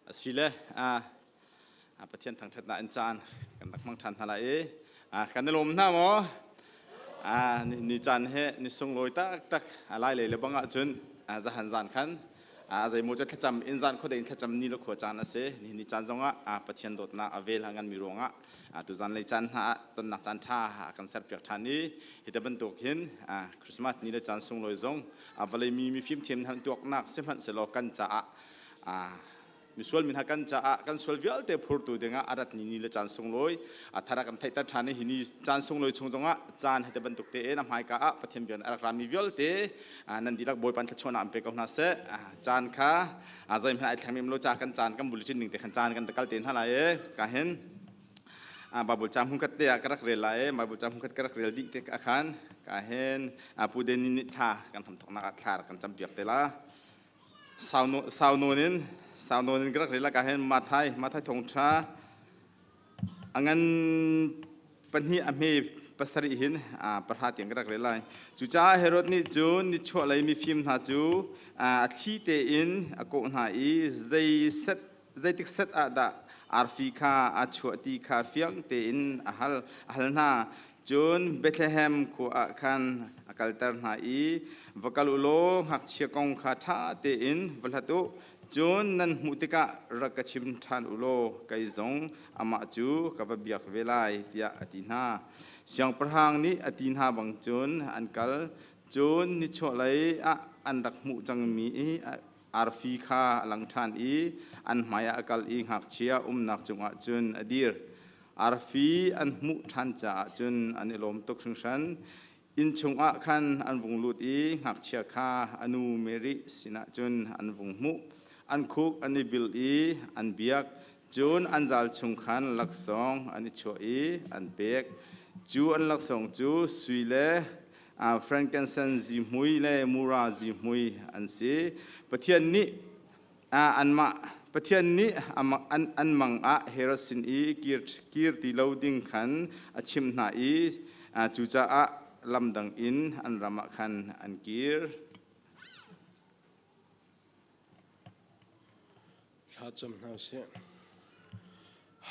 Asile Pathian thangṭhatnak in caan kan rak hmang ṭhan hna lai i kan i lawm hna maw? Ni caan he ni sunglawi taktak lai lei le bang ahcun zahan zan khan zeimaw cu thlacam in zan khuadei in thlacam ni le khua caan a si. Ni ni caan zongah Pathian dawtnak a vel ngan mi ruangah tuzan lei caan hna ah tonnak caan ṭha kan serpiak ṭhan i hi te bantuk hin Christmas ni le caan sunglawi zong vawlei mi mifim thiam hna tuaknak sihmanhsehlaw kan caah misual min ha kan caah kan sual vialte phurtu dingah a rat ni ni le caan sunglawi a thar a kan theihter ṭhan i hi ni caan sunglawi chung zongah caan hete bantuk te in a hmaika ah Pathian bia a rak rami vialte nan dihlak Bawipa thluachuahnak an pe ko hna seh. Caan kha zeihmanh ai thleng lo ca kan caan kan bulletin ning te khan caan kan kal te hna lai e ka hin Bible ca hmun khat te ah ka rak rel lai e. Bible ca hmun khat ka rak rel dih te ka khan ka hin pu Deni nih tha kan ham thoknak ah thla kan cam piak te la. Sau nawn in sau nawn in ka rak rel ah hin Mathai Mathai thawngṭha a ngan pahnih a hme pasarih hin pahra tiang ka rak rel lai. Cucaah Herod nih cun nichuahlei mifim hna cu a thli tein a kawh hna i zei set zeitik set ah dah arfi kha aa chuah ti kha fiang tein a hal a hal hna. Cun Bethlehem khua ah khan a kalter hna i, Va kal u law ngakchia kong kha ṭha tein va hlat u. Cun nan hmuh tikah rak ka chim ṭhan u law kei zong amah cu ka va biak ve lai, tiah a ti hna. Siangpahrang nih a ti hna bang cun an kal. Cun nichuahlei ah an rak hmuh cangmi arfi kha a lang ṭhan i an hmaiah a kal i ngakchia umnak cungah cun a dir. Arfi an hmuh ṭhan caah cun an i lawm tuk hringhran. Inn chungah khan an vung lut i ngakchia kha a nu Mary sinah cun an vung hmuh. An khuk an i bil i an biak. Cun an zal chung khan laksawng an i chuah i an pek. Cu an laksawng cu sui le frankincense zihmui le mura zihmui an si. Pathian nih anmah Pathian nih an mang ah Herod sin i kir ti lo ding khan a chimh hna i cucaah lamdang in an ram ah khan an kir. Thlacam hna usih.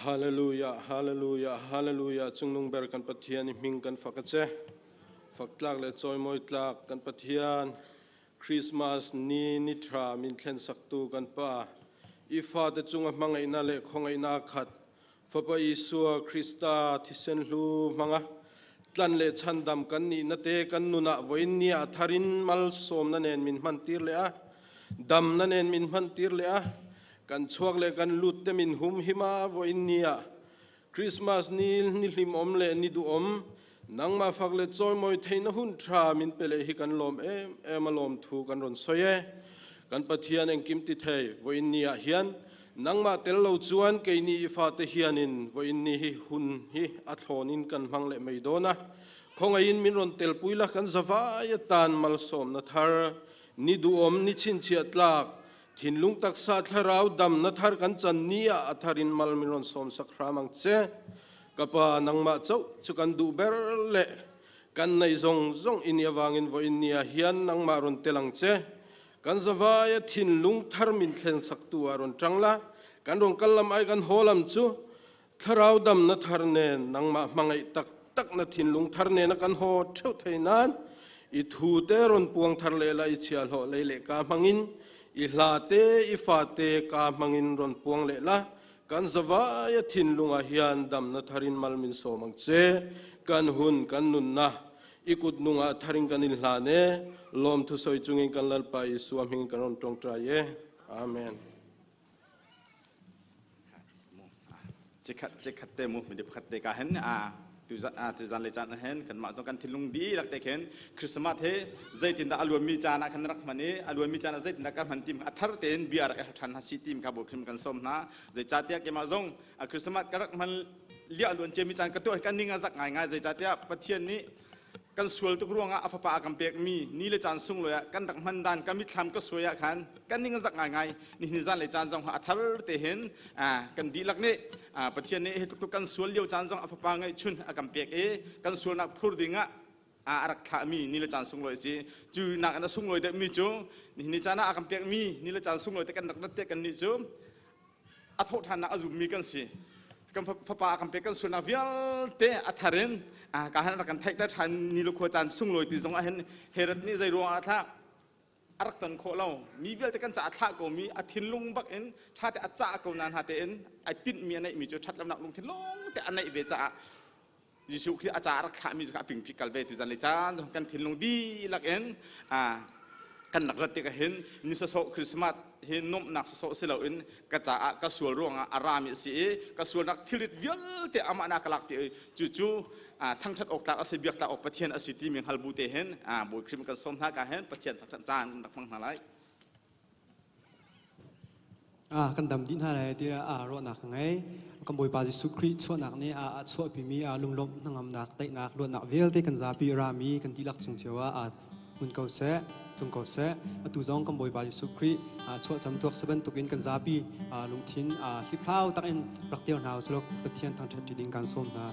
Hallelujah, hallelujah, hallelujah. Cungnung ber kan Pathian i hming kan fak a che. Fak tlak le cawimawi tlak kan Pathian. Christmas ni ni tha min thlen saktu kan pa. I fate cung a hmangaihnak le khawngaihnak khat Fapa Isua Krista thisen hlu hmanga tlan le chandam kan nih na te kan nun ah voin ni ah tharin malsawm na nen min hman tir le a dam na nen min hman tir le a kan chuak le kan lut te min hum hima voin ni ah Christmas ni ni hlim om le ni du om nangma fak le chawimawi thei na hun tha min pe le hi kan lawm em em a lawm thu kan ron soi e kan Pathian engkim ti thei voin ni ah hian Nangmah tel lo chuan keini i fate hianin voin ni hi hun hi a thlawn in kan hmang leh mai dawn a. Khawngaihin min rawn telpui la kan zavai atan malsawmna thar, ni duhawm, ni chhinchhiah tlak, thinlung taksa thlarau damna thar kan chan ni ah a thar in mal min rawn sawm sak hram ang che. Ka pa nangmah chauh chu kan duh ber le kan nei zawng zawng i nih avangin voin ni ah hian nangmah rawn tel ang che. Kan zavai a thinlung thar min thlen saktu ah rawn ṭang la, kan rawn kal lam ai kan haw lam cu thlarau damna thar nen nangmah hmangaih taktak na thinlung thar nen a kan haw ṭheu thei nain i thu te rawn puang thar leh la i chiahhlawh lei leh ka hmangin i hla te i fa te ka hmangin rawn puang leh la kan zavai a thinlung ah hian damna tharin mal min sawm ang che kan hun kan nunna i kut nung ah tharin kan in hlan e lawm thu soi chungin kan lalpa Isua hming kan ron tawngtai e amen. Chikhat chikhat te mu mi pakhat te ka hen a tu zan le caan hen kan mah zong kan thinlung dihlak te khin Christmas he zeitin dah a luanmi caan ah khan rak hman i a luanmi caan ah zeitin dah ka hman tim a thar tein bia rak ṭhan hna si tim kha bu khim kan som hna. Zeicahtiah keimah zong Christmas ka rak hman liah luan ciami caan ka tuah kan ning a zak ngaingai. Zeicahtiah Pathian nih kan sual tuk ruangah a fapa a kan pekmi ni le caan sunglawi ah kan rak hman dan ka mitthlam ka suai ah khan kan ning a zak ngaingai. Nihin zan le caan zong a thar te hin kan dihlak nih Pathian nih hi tuk kan sual lio caan zong a fapa ngeihchun a kan pek i kan sualnak phur ding ah a rak thlahmi ni le caan sunglawi si. Cu nak in a sunglawi deuhmi cu nihin ni caan ah a kan pekmi ni le caan sunglawi te kan rak rat te kan nih cu. A thawhṭhannak a zummi kan si. Kan fapa kan pek kan sualnak vialte a thar in ka han rak kan theihter ṭhan ni le khua caan sunglawi ti zong ah hin Herod nih zei ruangah thlah a rak ton khawh lo mi vialte kan caah thlah ko mi a thinlung bak in ṭha te a cah ko na hna tein ai tinhmi a neihmi cu ṭhat lonak lungthin lawng te a neih ve caah Jesuh Khrih a ca rak thlahmi cu a pingpi kal ve tu zan le caan zong kan thinlung dihlak in kan rak rat tikah hin ni sawsawh Christmas hi nuamhnak sawsawh si loin ka caah ka sual ruangah a rami a si i ka sualnak thilrit vialte amah na ka lak pi cucu thangṭhat awk tlak a si biak tlak awk Pathian a si timi hngal bu te hin Bawi Khrih kan sawm hna ka hin Pathian thangṭhat caan kan rak hmang hna lai. Kan dam dih hna lai tiah ruahnak ka ngei. Kan Bawipa Jesuh Khrih chuahnak nih a chuahpimi lunglawmh hnangamnak, daihnak, luatnak vialte kan zapi rami kan dihlak cung cio ah hmun ko seh, tlung ko seh. Atu zong kan Bawipa Jesuh Khrih chuahcam tuak si bantukin kan zapi lungthin hliphlau takin rak tir hna usih law Pathian thangṭhat ṭi ding kan sawm hna.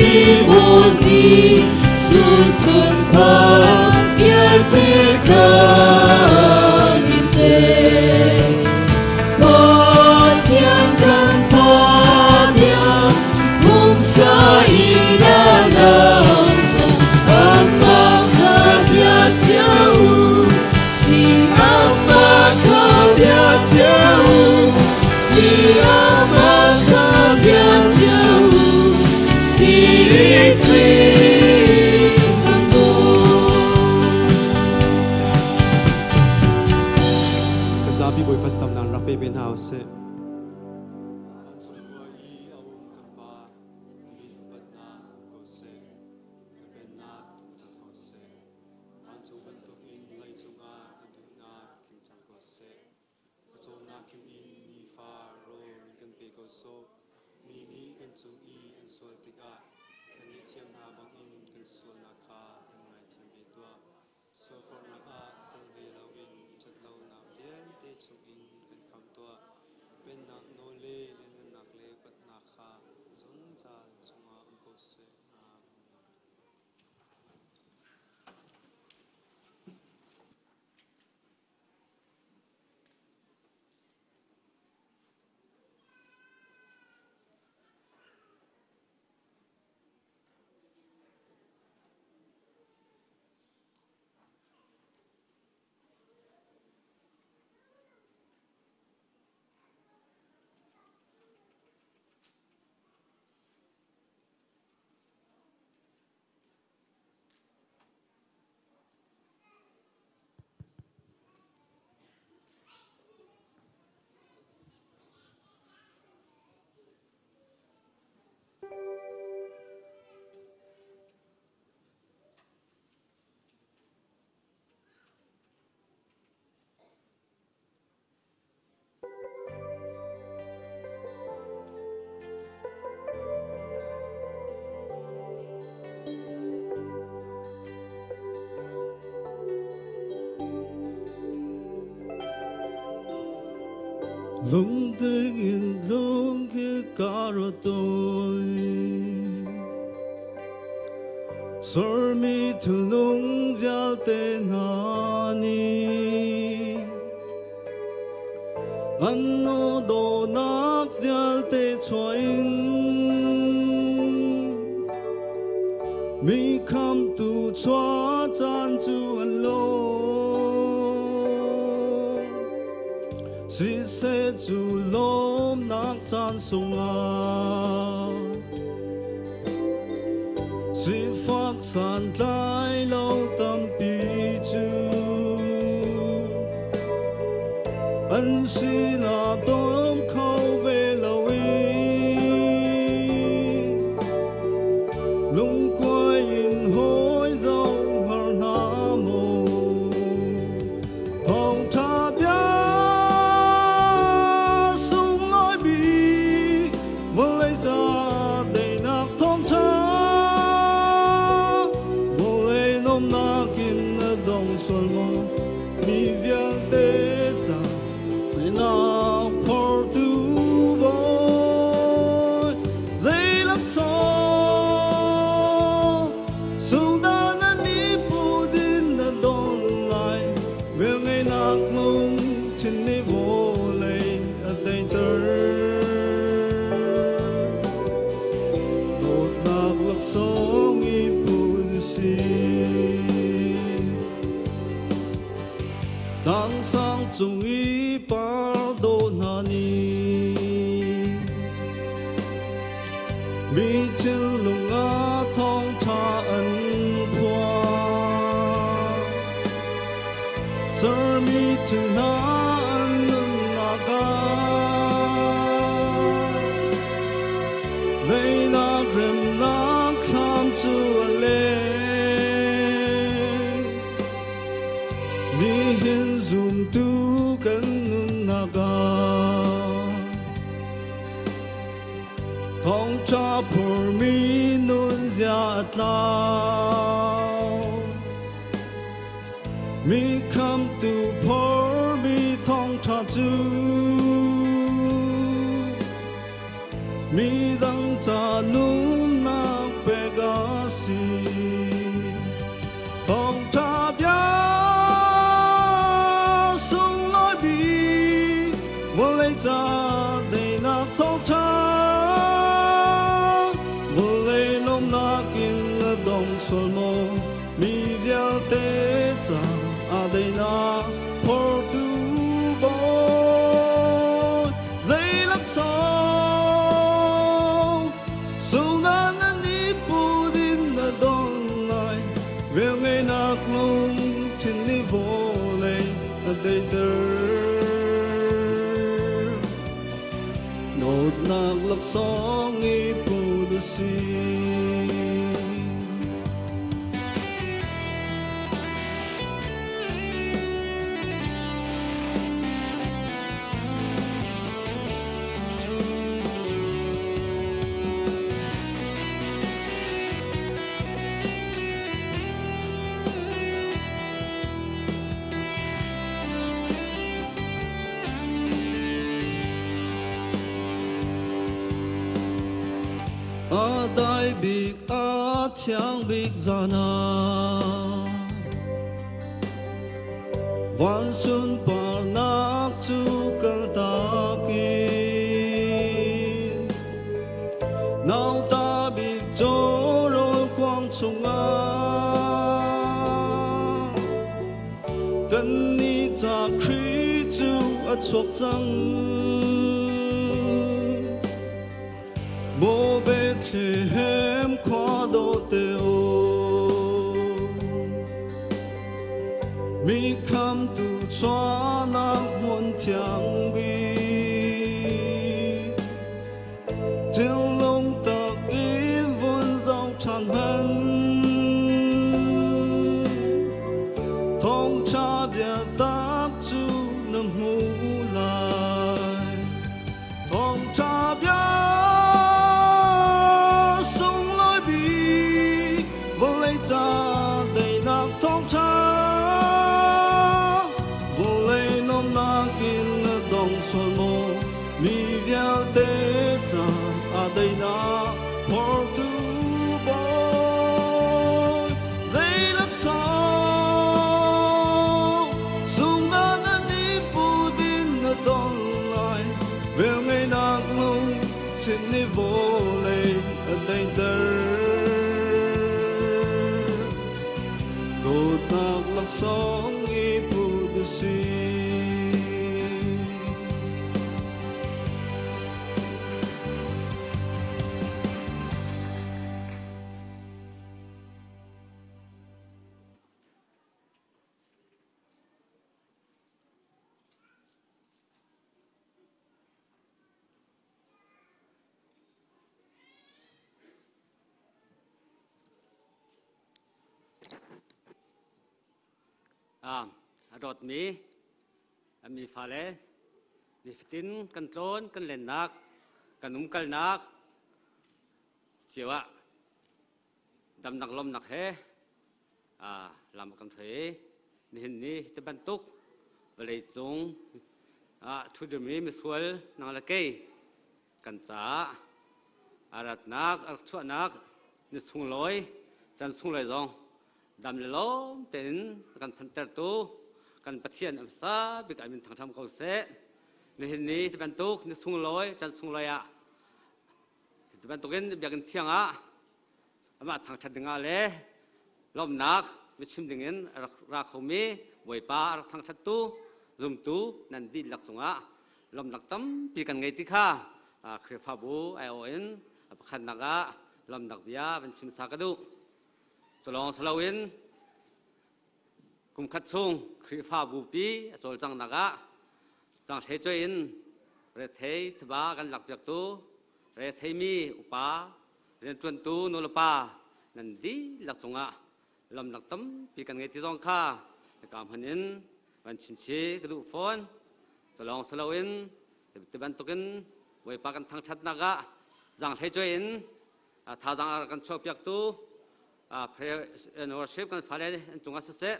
mi maw Jesuh sunpar vialte kan in pek. Pathian kan Pa bia pumsa in a lang cang amah kha bia cio u si amah kha bia cio u si amah kha bia cio u si Khrih kan Bawi. Kan zapi Bawipa thlacamnak rak pe ve hna usih. Vancung khua i a um kan Pa, na min upatnak um ko seh. Na pennak tlung cang ko seh. Vancung bantukin leicung ah na duhnak tling cang ko seh. Pawcawmnak khim in nifa rawl in kan pe ko sawh. Mi nih kan cung i an sual tikah kan ngaihthiam hna bangin kan sualnak kha kan ngaithiam ve tuah. Sualforhnak ah tel ve loin ṭhatlonak vialte chungin kan khamh tuah. Pennak nawl le lianhngannak le upatnak kha zungzal cungah um ko seh. Amen. Lungding in lung hi ka ra toi Sermi thinlung vialte hna nih An nu dawtnak vialte chuah in Mi khamtu chuah caan cu an lo Siseh cu lawmnak caan sungah Sifak santlai lo tampi cu An sinah dawm kho ve lo i Lungkuai in hawi zoh hngar hna maw Thawngṭha bia sunglawi bik vawlei ca daihnak thawngṭha vawlei nuamhnak in a dong sual maw mi vialte ca daihnak phortu Bawi zei laksawng sungdan an i pu din na don lai Velngeihnak lungthin nih vawlei a teiter. Dawtnak laksawng i pun si. Tlangsang cung i par dawh hna nih Mi thinlung ah thawngṭha an phuan. Sermi thil hna an nunnak ah Daihnak remnak thlam cu a leng. Nihin zumtu kan nunnak ah Thawngṭha phurmi nunzia a tlau. Mi khamtu phormi thawngṭha cu midang ca nunnak Dawtnak laksawng i put u sih. A dai bik a thiang bik zan ah van sunparnak cu kaltak in nauta bik cawrawl kuang chungah Kannih ca Khrih cu a chuak cang. Maw Bethlehem khua dawhte aw, mi khamtu chuahnak hmun thiang bik. Thinlung tak in vun zong ṭhan hmanh. Thawngṭha biatak cu na hmu lai. Thawngṭha bia sunglawi bik vawlei ca daihnak thawngṭha vawlei nuamhnak in na dong sual maw? Mi vialte ca ah daihnak phortu bawi zei laksawng sungdan an i put in na don lai velngeihnak lungthin nih vawlei a daihter dawtnak laksawng i put u sih. A dawtmi mi fale nifatin kan tlawn kan lennak kan umkalnak cio ah damnak lawmnak he lam kan hruai i nihin ni ti bantuk vawlei cung ah ṭhudimi misual nang le kei kan caah a ratnak a rak chuahnak ni sunglawi can sunglawi zong dam le lawm tein kan phantertu kan Pathian a hmasa bik ah min thangṭham ko seh. Nihin ni ti bantuk ni sunglawi can sunglawi ah ti bantukin biakinn thiang ah amah thangṭhat dingah le lawmhnak biachim dingin a rak ra khomi Bawipa a rak thangṭhattu zumtu nan dihlak cungah lawmhnak tampi kan ngei ti kha Khrihfabu aiawh in a pakhatnak ah lawmhnak bia van chim sa ka duh. Culawng si loin kumkhat chung Khrihfabu pi a cawlcanghnak ah canghlei cuai in rethei thaba kan lakpiaktu retheimi upa rianṭuantu nulepa nan dihlak cungah lamnak tampi kan ngei ti zong kha ka hman in van chimchi ka duh fawn. Culawng si loin ti bantukin Bawipa kan thangṭhatnak ah zaanghlei cuai in thazaang a kan chuahpiaktu prayer and worship kan fale an cungah siseh,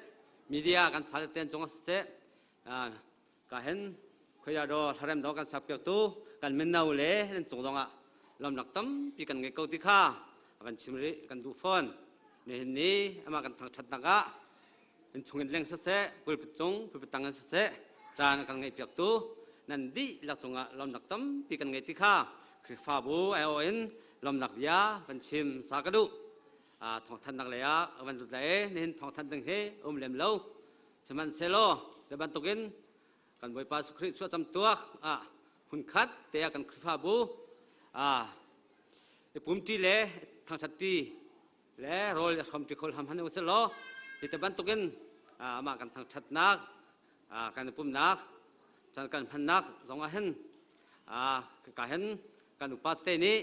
media kan fale te an cungah siseh, ka hen khoia do hlarem do kan sakpiaktu kan mino le nan cung zongah lawmnak tampi kan ngei ko ti kha van chim rih kan duh fawn. Nihin ni amah kan thangṭhatnak ah in chungin leng siseh, pulpit cung pulpit tang in siseh, caan a kan ngeihpiaktu nan dihlak cungah lawmnak tampi kan ngei ti kha Khrihfabu aiawh in lawmnak bia van chim sa ka duh. Thawngthanhnak lei ah van lut lai i nihin thawngthanh ding hi um lem lo. Sihmanhsehlaw cu bantukin kan Bawipa Jesuh Khrih chuahcam tuak ah hmunkhat te ah kan Khrihfabu i pumṭi le thangṭhatṭi le rawl i hrawmṭi kho hlam han u sih law hi te bantukin amah kan thangṭhatnak kan i pumnak caan kan hmannak zong ah hin ka hin kan Kan upa tete nih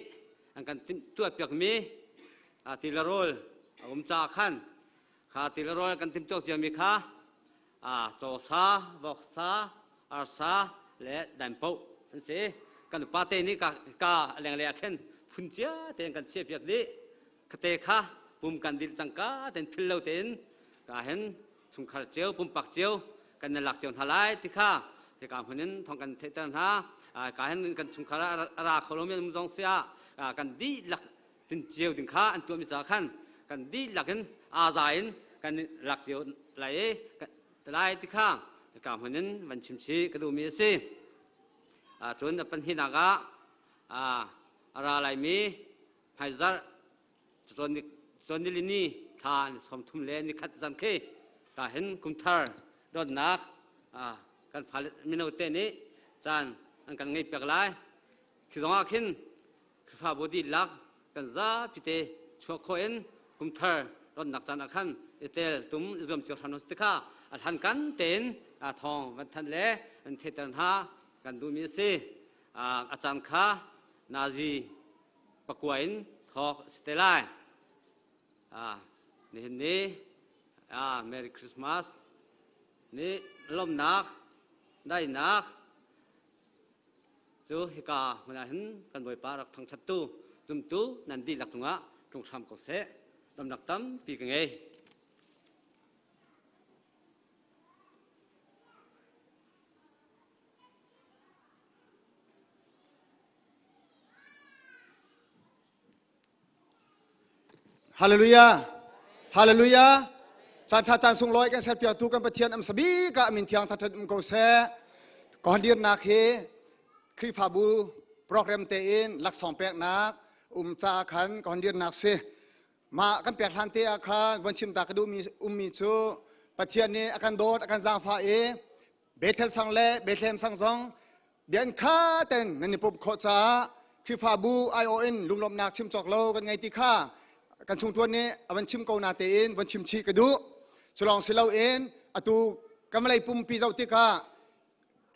an kan timhtuah piakmi ti le rawl a um caah khan kha ti le rawl kan timhtuah piakmi kha cawsa, voksa, arsa le daimpoh an si. Kan upa te nih ka lenglei ah khin phun cia tein kan chiah piak dih. Khate kha pum kan dil cangka tein phil lo tein ka hin chungkhar cio pumpak cio kan na lak cio hna lai ti kha hika hmun in thong kan theihter hna. Ka hin kan chungkhar a ra kho lomi um zong sia kan dihlak tin cio ding kha an tuahmi caah khan kan dihlak in aa in kan lak cio lai i lai ti kha hika hmun in van chim chih ka duhmi a si. Cun a pahnihnak ah a ra laimi hmaizarh cawn nilini thla ni 30 le nikhat zan khi ka hin kumthar dawtnak kan fale mino te nih caan an kan ngei piak lai. Khi zong ah khin Khrihfabu dihlak kan zapi te chuak khawh in kumthar ronnak caan ah khan i tel tum i zuam cio hram ti kha a hlan kan tein thawng van thanh le an theiter hna kan duhmi a si. A caan kha nazi pakua in thawk a si te lai. Nihin ni Merry Christmas ni lawmnak daihnak Cu hika hmun ah hin kan Bawipa rak thangṭhattu zumtu nan dihlak cungah tlung hram ko seh. Lawmnak tampi ka ngei. Hallelujah. Hallelujah. Caan ṭha caan sunglawi kan serpiaktu kan Pathian am sabik ah min thiang thathat um ko seh. Ka dirnak hi Khrihfabu program tein laksawng peknak um caah khan ka dirnak si. Mah kan pek hlan te ah khan von chim ta ka duhmi ummi cu Pathian nih a kan dawt a kan zaangfah i Bethel sang le Bethlehem sang zong bian kha ten nan i pumh khawh caah Khrihfabu aiawh in lunglawmhnak chim cawk lo kan ngei ti kha kan chungṭuan nih a van chim ko na tein von chim chih ka duh. Culawng si loin atu kan vawlei pumpi zoh tikah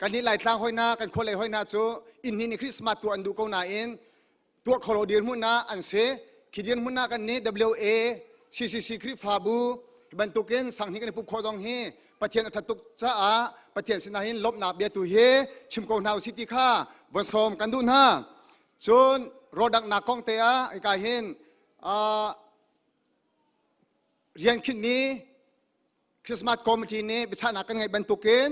kan nih Laitlang hoina kan khualei hoina cu inn hnih nih Christmas tuah an duh ko nain tuah kho lo dirhmun ah an si. Khi dirhmun ah kan nih WA CCC Khrihfabu bantukin sanghnih kan i pup khawh zong hi Pathian a ṭhat tuk caah Pathian sinah hin lawmhnak bia tu hi chim ko hna usih ti kha von sawm kan duh hna. Cun rawldanghnak kong te ah hika hin rian khinhmi Christmas committee nih biachahnak kan ngeih bantukin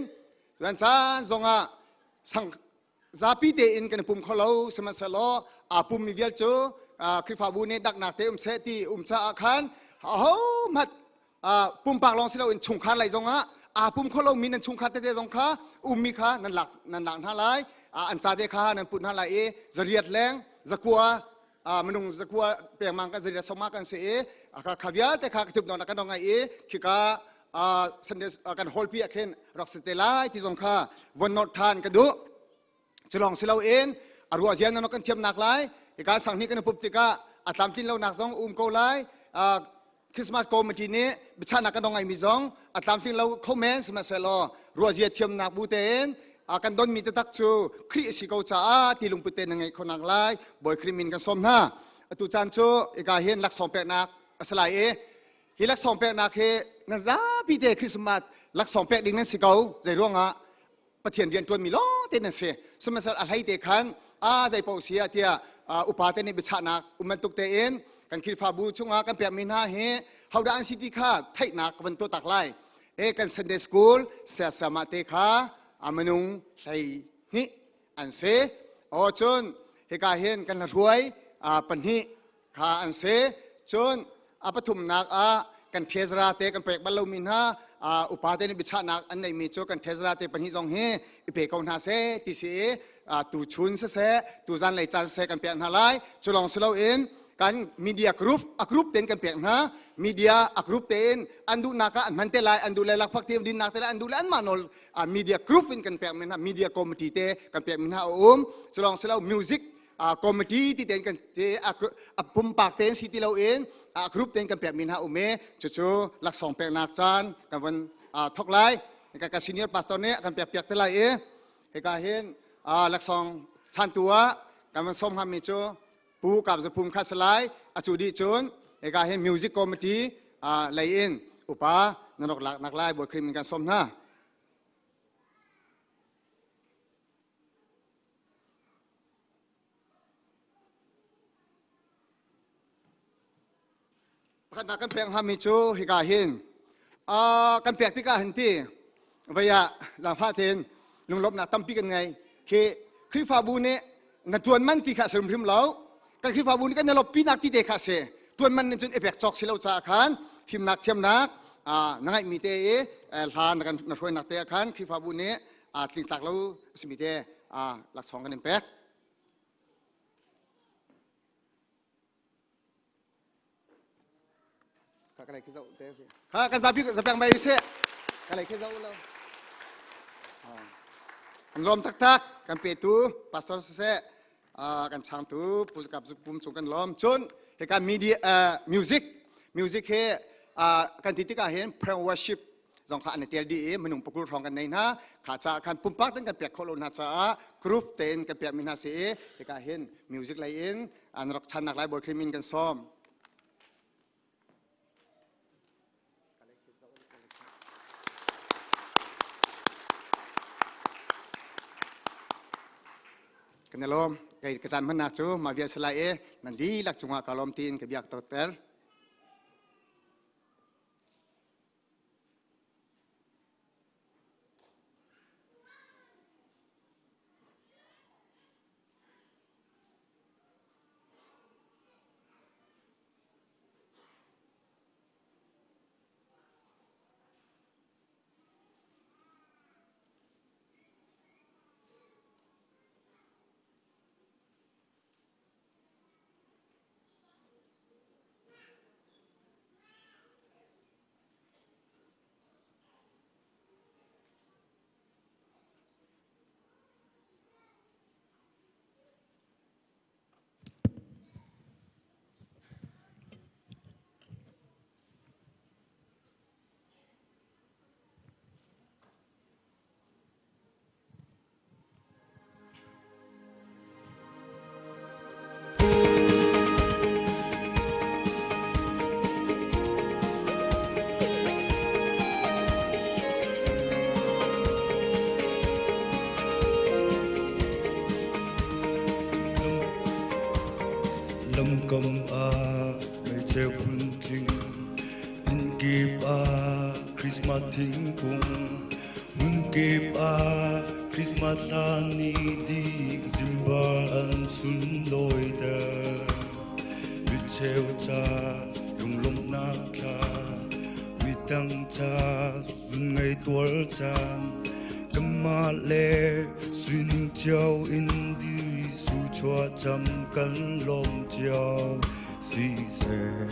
tuan caan zongah sang zapi tein kan i pum kho lo sihmanhsehlaw aa pummi vial cu Khrihfabu nih daknak te um seh ti um caah khan ahohmanh pumpak lawng si loin chungkhar lei zongah aa pum kho lomi nan chungkhar tete zong kha ummi kha nan lak nan lak hna lai an ca te kha nan put hna lai i zariat leng zakua minung zakua pengmang kan zariat soma kan si i kha vialte kha ka tup nawn kan ngai i khika Sunday kan hall pi ah khin rak si te lai ti zong kha von not than ka duh. Culong si loin a ruah zian nan kan thiamnak lai hika sang hnih kan pup tikah a tlamtlin lonak zong um ko lai. Christmas committee nih biachahnak kan ngai mi zong a tlamtling lo kho men sihmanhsehlaw ruah zia thiamnak bu tein kan donmi taktak cu Khrih a si ko caah ti lungput te na ngeih khonak lai Bawi Khrih min kan sawm hna. Atu caan cu hika hin laksawng peknak a si lai i hi laksawng peknak hi nan zapi te Christmas laksawng pek ding nan si ko zei ruangah Pathian rian ṭuanmi lawng te nan si. Sihmanhsehlaw a hlei te khan a zei paoh si ah tiah upa te nih biachahnak um bantuk tein kan Khrihfabu chungah kan pekmi hna hi hodah an si ti kha theihnak ka van tuah tak lai. E kan Sunday School siasama te kha a minung 12 an si. Aw cun hika hin kan hruai pahnih kha an si. Cun a pathumnak ah kan thezara te kan pek bal lomi hna upa te nih biachahnak an neihmi cu kan thezara te pahnih zong hi i pe ko hna seh ti si i tu chun siseh tu zan lei caan siseh kan pek hna lai. Cu lawng si loin kan media group a group ten kan pek hna. Media a group tein an duhnak ah an hman te lai, an duh le lakphak te dinnak te lai, an duh le anmah nawl media group in kan pek mi hna, media committee te kan pek mi hna a um. Cu lawng si lo music committee ti tein kan te a pumpak tein si ti loin a group tein kan pek mi hna um i cucu laksawng peknak caan kan von thok lai. Ka ka senior pastor nih a kan pek piak te lai i hika hin laksawng chantu ah Kan van sawm hngami cu Pu Kap Za Phum kha si lai. A cu dih cun hika hin music committee lei in upa nan rak lak nak lai Bawi Khrih min kan sawm hna. Pakhatnak kan pek hngami cu hika hin kan pek tikah hin ti vei ah zaangfah tein lunglawmhnak tampi kan ngei. Khi Khrihfabu nih na ṭuan man ti kha a si hrimhrim lo. Kan Khrihfabu nih kan i lawmhpinak ti te kha a si. Ṭuan man nih cun i pek cawk si lo caah khan fimnak thiamnak na ngeihmi te i hla na kan na hruainak te ah khan Khrihfabu nih tlingtlak lo a simi te laksawng kan in pek. Kha kan zapi zapek mai seh. Ka lei khi zoh lo. Kan lawm taktak kan petu pastor siseh kan changtu pu kap pum chung kan lawm. Cun hika media music music he kan ti tikah hin prayer worship zong kha an i tel dih i minung pakul hrawng kan nei hna. Kha caah khan pumpak ten kan pek khawh lo hna caah group tein kan pekmi hna si i hika hin music lei in an rak channak lai Bawi Khrih min kan sawm. Kan i lawm. Kei ka caan hmannak cu mah vial si lai i nan dihlak cungah ka lawm tiin ka biak ter. Lamkam ah meicheu phuntling innkip ah Christmas thingkung hmunkip ah Christmas hla nih dik zimbar an sunlawiter micheu ca lunglawmhnak thla mitang ca zun ngei tuar caan kanmah le suining cio in di su chua cham kan lawm cio siseh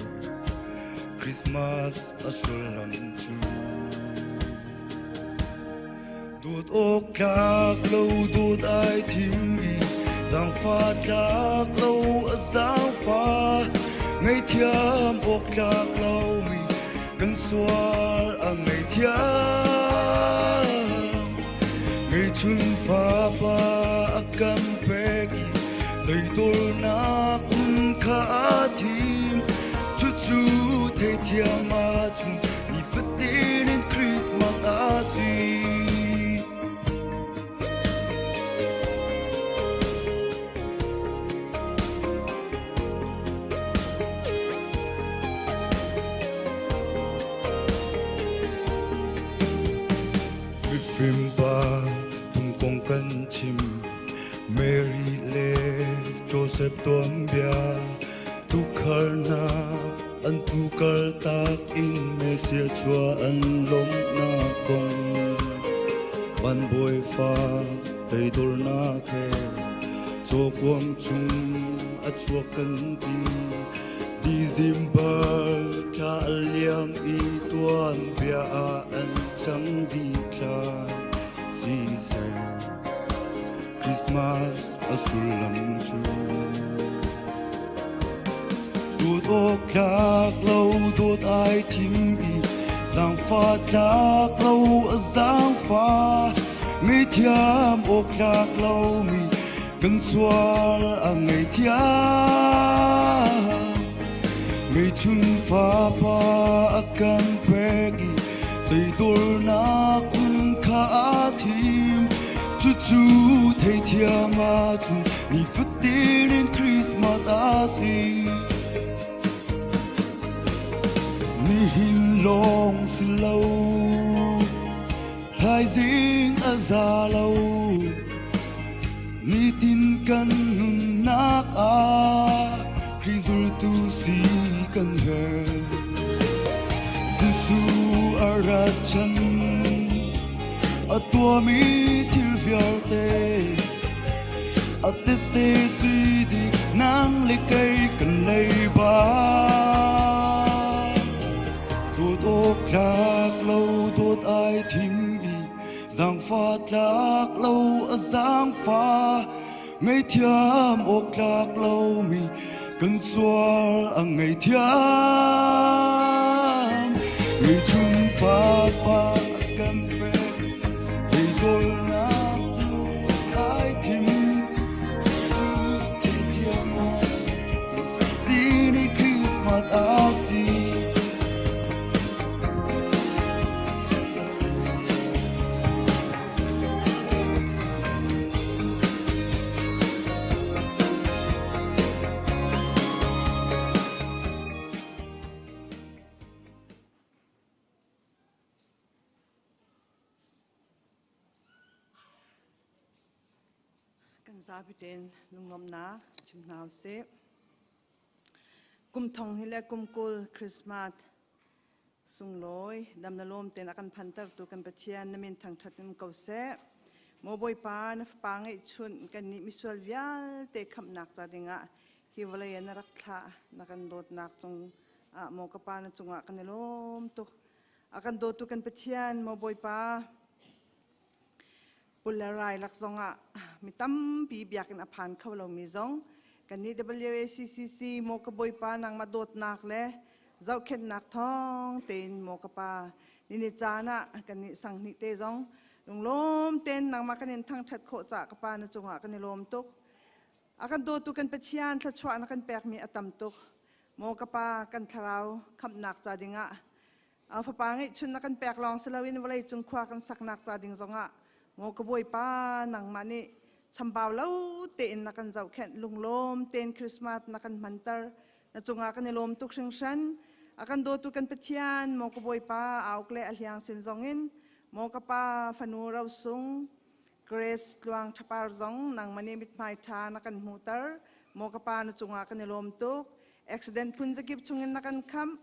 Christmas a sullam cu Dawt awk tlak lo dawt ai thim i zaangfah tlak lo a zaangfah ngaihthiam awk tlak lomi kan sual a ngaihthiam ngeichun fapa a kan pek i toidornak um kha a thim cucu theithiam ahcun nifatin in Christmas a si. Mifim pa thungkong kan chim Mary le Joseph tuanbia tukhal hna An tu kaltak in Messiah chua an lawmhnak kong van bawifa teidornak he cawkuang chung a chuak kan ti December thla a liam i tuan bia ah an cang dih thla siseh Christmas a sullam cu Dawt awk tlak lo dawt ai thim i zaangfah tlak lo a zaangfah ngaihthiam awk tlak lomi Kan sual a ngaihthiam. Ngeihchun fapa a kan pek i teidornak nun kha aa thim. Cucu theithiam ahcun nifatin in Christmas a si. Nihin lawng si lo, thaizing a za lo. Nitin kan nunnak ah Khrih zultu si kan herh. Jesuh a rat chan, a tuahmi thil vialte a tete si dih nang le kei kan leiba. Dawt awk tlak lo dawt ai thim i zaangfah tlak lo a zaangfah ngaihthiam awk tlak lomi kan sual a ngaihthiam ngeichun fapa a kan pek teidawlnak ai thim cucu theithiam ni Christmas a si. Kan zapi tein lunglawmhnak chim hna usih. Kum thong hi le kum 20 Christmas Sunglawi, dam na lawm tein a kan phantertu kan Pathian na min thangṭhat in ko seh. Maw Bawipa, na Fapa ngeihchunh kannih misual vialte khamhnak ca dingah hi vawlei ah na rak thlah, na kan dawtnak cung ah maw ka Pa na cungah kan i lawm tuk. A kan dawtu kan Pathian, maw Bawipa, pul le rai lak zongah mi tampi biakinn a phan kho lomi zong kannih WACCC maw ka Bawipa nangmah dawtnak le zohkhenhnak thawng tein maw ka pa nini caan ah kannih sanghnih te zong lunglawm tein nangmah kan in thangṭhat khawh caah ka pa na cungah kan i lawm tuk. A kan dawtu kan Pathian thluachuah na kan pekmi a tam tuk. Maw ka pa kan thlarau khamhnak ca dingah Fapa ngeihchun na kan pek lawng si loin vawleicung khua kan saknak ca ding zongah maw ka Bawipa nangmah nih chambau lo tein na kan zohkhenh lunglawm tein Christmas na kan hmanter na cungah kan i lawm tuk hringhran. A kan dawtu kan Pathian maw ka Bawipa auk le a hliang sin zongin maw ka pa fanu rosung Grace Tluang Thapar zong nangmah nih mithmai ṭha na kan hmuhter. Maw ka pa na cungah kan i lawm tuk. Accident phun zakip chungin na kan khamh.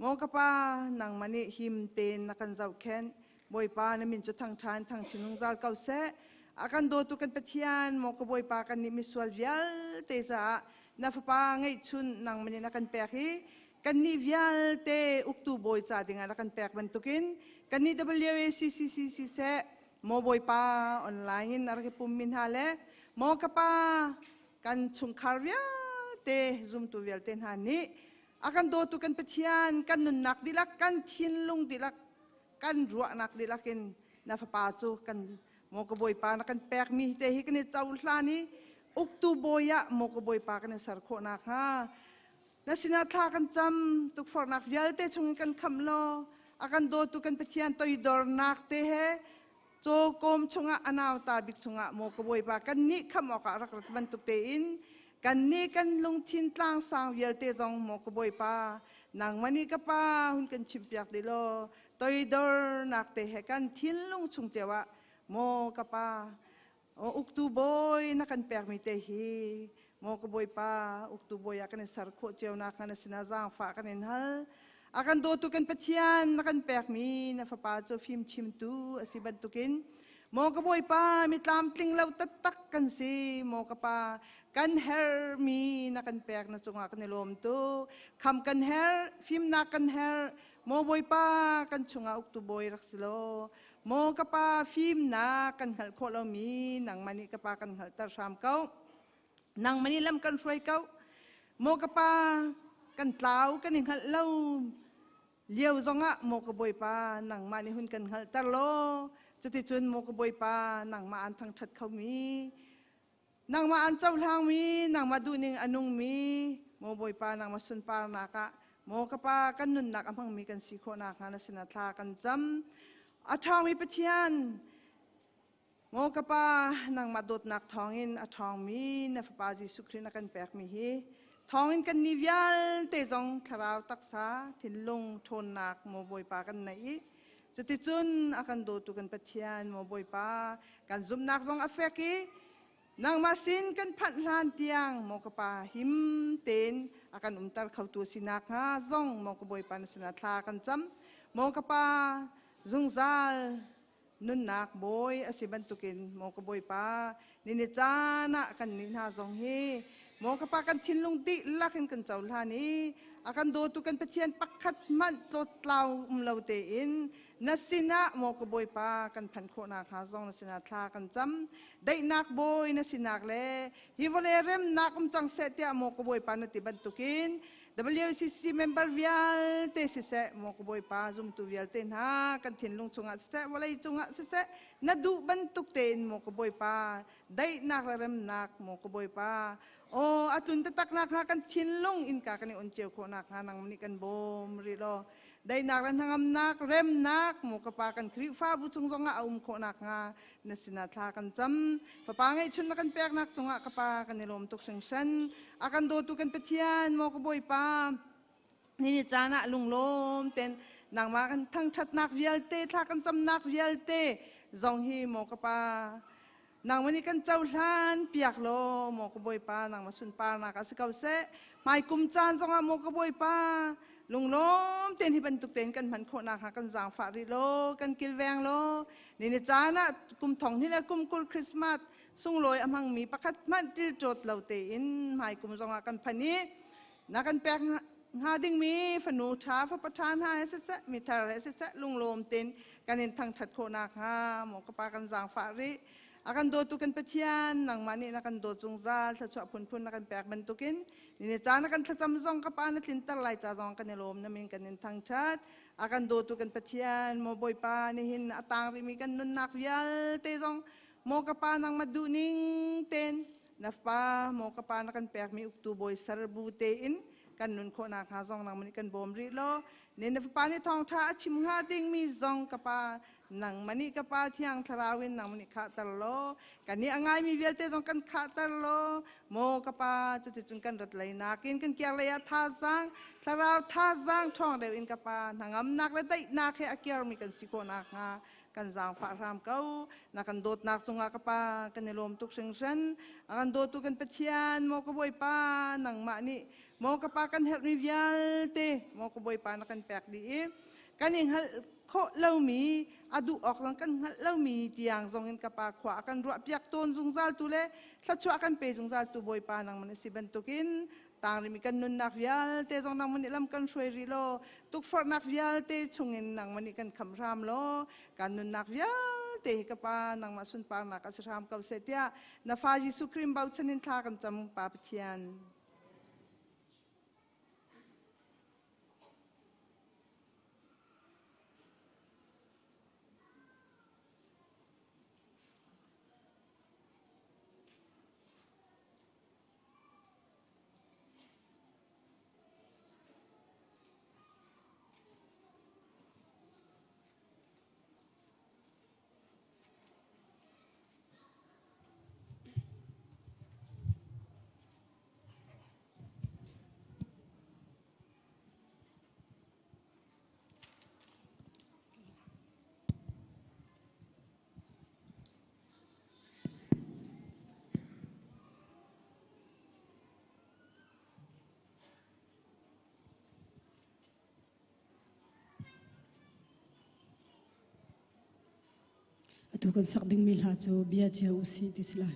Maw ka pa nangmah nih him tein na kan zohkhenh. Bawipa na min cu thangṭha in thangchin zungzal ko seh. A kan dawtu kan Pathian, maw ka Bawipa kan nih misual vialte caah na fapa ngeihchun nangmah nih na kan pek i kannih vialte uktu bawi ca dingah na kan pek bantukin kannih WACCC siseh Maw Bawipa online in a rak i pummi hna le maw ka pa kan chungkhar vialte zumtu vialte hna nih a kan dawtu kan Pathian kan nunnak dihlak kan thinlung dihlak kan ruahnak dihlak in na fapa cu kan maw ka Bawipa na kan pekmi te hi kan i cohlan i uktu bawi ah maw ka Bawipa kan i ser khawh nakhnga Na sinah thla kan cam, tukforhnak vialte chungin kan khamh law, a kan dawtu kan Pathian toidornak te he cawkawm chungah a nauta bik chungah maw ka Bawipa kannih khamh awkah rak rat bantuk tein kannih kan lungthin tlangsang vialte zong maw ka Bawipa nangmah nih ka Pa hun kan chimpiak dih law toidornak te he kan thinlung chung cio ah maw ka Pa Uktu bawi na kan pekmi te hi maw ka bawipa uktu bawi ah kan i ser khawh cio nak na sinah zaangfah kan in hal. A kan dawtu kan Pathian na kan pekmi na fapa cu fim chimtu a si bantukin maw ka bawipa mi tlamtling lo taktak kan si maw ka pa kan hermi na kan pek na cungah kan i lawm tuk. Kham kan her, fimnak kan her, maw bawipa kan chungah uktu bawi rak si law Maw ka pa fimnak kan hngalh khawh lomi nangmah nih ka pa kan hngalhter hram ko. Nangmah nih lam kan hruai ko. Maw ka pa kan tlau kan i hngalh lo lio zongah maw ka Bawipa nangmah nih hun kan hngalhter law cuticun maw ka Bawipa nangmah aan thangṭhat khomi. Nangmah an cohlangmi, nangmah duhning a nungmi, maw Bawipa nangmah sunparnak ah maw ka Pa kan nunnak a hmangmi kan si khawh nakhnga na sinah thla kan cam. A ṭhawngmi Pathian, maw ka Pa nangmah dawtnak thawngin a ṭhawngmi na Fapa Jesuh Khrih na kan pekmi hi thawngin kan ni vialte zong thlarau taksa thinlung ṭhawnnak maw Bawipa kan neih i cuticun a kan dawtu kan Pathian maw Bawipa kan zumhnak zong a fek i nangmah sin kan phanh hlan tiang maw ka pa him tein a kan umter khotu si nakhnga zong maw ka Bawipa na sinah thla kan cam maw ka pa zungzal nunnak bawi a si bantukin maw ka Bawipa ni ni caan ah kan nih hna zong hi maw ka pa kan thinlung dihlak in kan cohlan i a kan dawtu kan Pathian pakhat hmanh tlawttlau um lo tein na sinah maw ka Bawipa kan phanh khawh nakhnga zong na sinah thla kan cam daihnak bawi na sinak le hi vawlei remnak um cang seh tiah maw ka Bawipa na ti bantukin WCC member vialte siseh maw ka Bawipa zumtu vialte hna kan thinlung chungah siseh vawlei cungah siseh na duh bantuk tein maw ka Bawipa daihnak le remnak maw ka Bawipa aw a tlun taktak nakhnga kan thinlung innka kan i on cio khawh nakhnga nang nih kan bawm rih law daihnak le hnangamnak remnak maw ka pa kan Khrihfabu chung zongah a um khawh nakhnga na sinah thla kan cam fapa ngeihchun na kan peknak cungah ka pa kan i lawm tuk hringhran a kan dawtu kan Pathian maw ka Bawipa ni ni caan ah lunglawm ten nangmah kan thangṭhatnak vialte thla kan camnak vialte zong hi maw ka pa nangmah nih kan cohlan piak law maw ka Bawipa nangmah sunparnak ah si ko seh hmaikum caan zongah maw ka Bawipa lunglawm tein hi bantuk tein kan hman khawh nakhnga kan zaangfah rih law kan kilveng law ni ni caan ah kum thong hnih le kum 20 Christmas sunglawi a hmangmi pakhat hmanh ṭilṭawt lo tein hmaikum zongah kan phan i na kan pek hnga dingmi fanu ṭha fapa ṭha hna he siseh mithar he siseh lunglawm tein kan in thangṭhat khawh nakhnga maw ka pa kan zaangfah rih a kan dawtu kan Pathian nangmah nih na kan dawt zungzal thluachuah phunphun na kan pek bantukin ni caan na kan thlacam zong ka pa na tlinter lai ca zong kan i lawm na min kan in thangṭhat a kan dawtu kan Pathian maw Bawipa nihin a tang rihmi kan nunnak vialte zong maw ka pa nangmah duhning ten na fa maw ka pa na kan pekmi uktu bawi serbu tein kan nun khawh nakhnga zong nangmah nih kan bawm rih law ne na fapa nih thawngṭha a chim hnga dingmi zong ka pa nangmah nih ka pa thiang thlarau in nangmah nih khahter law kan nih a ngaimi vialte zong kan khahter law maw ka pa cuticun kan rat lei nakin kan kiar lei ah thazaang thlarau thazaang ṭhawng deuh in ka pa hnangamnak le daihnak he a kiarmi kan si khawh nakhnga kan zaangfah hram ko na kan dawtnak cungah ka pa kan i lawm tuk hringhran a kan dawtu kan Pathian maw ka Bawipa nangmah nih maw ka pa kan herhmi vialte maw ka Bawipa na kan pek dih i kan i hngalh khawh lomi a duh awk zong kan hngalh lomi tiang zong in ka pa khua a kan ruah piak tawn zungzal tu le thluachuah kan pe zungzal tu Bawipa nangman na si bantukin Tangrimi kan nunnak vialte zong nangmah nih lam kan hruai rih law tukforhnak vialte chungin nangmah nih kan khamh hram law kan nunnak vialte hi ka pa nangmah sunparnak a si hram ko seh tiah na fa Jesuh Khrih bochan in thla kan cam Pa Pathian. Atu kan sak dingmi hla cu bia cio usih ti si lai.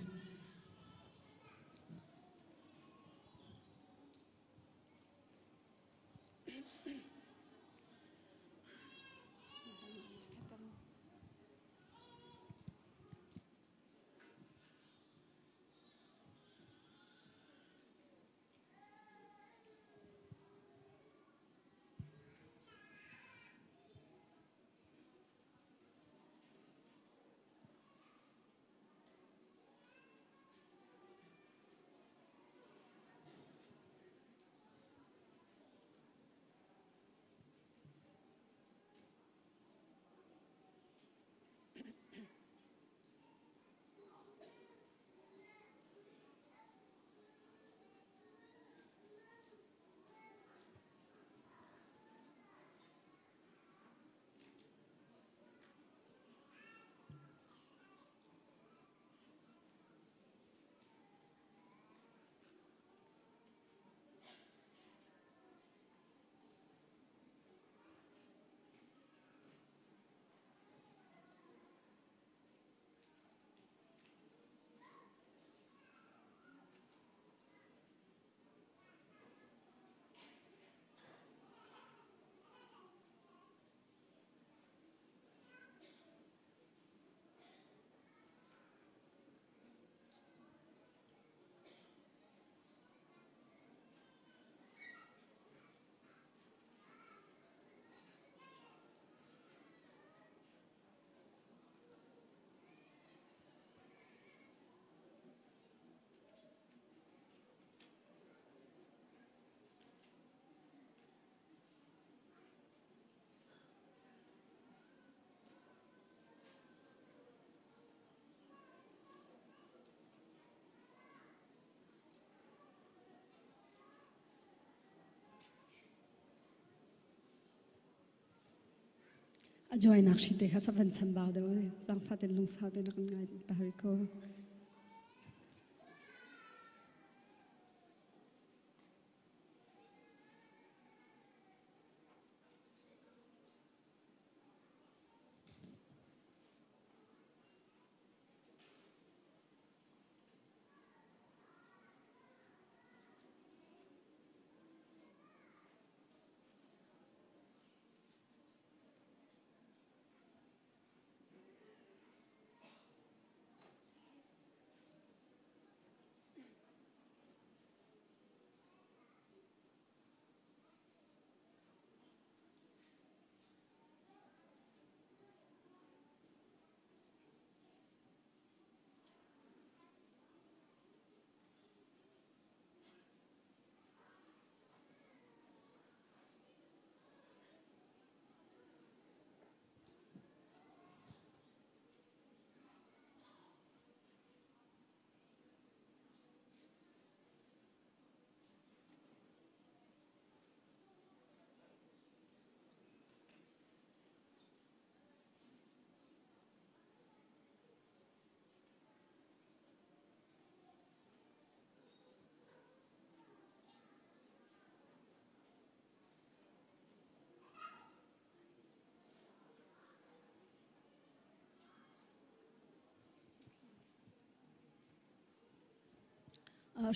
A joinak hri te kha van chambau deuh zangfah ten lungsau te na kan ngai ta hari ko.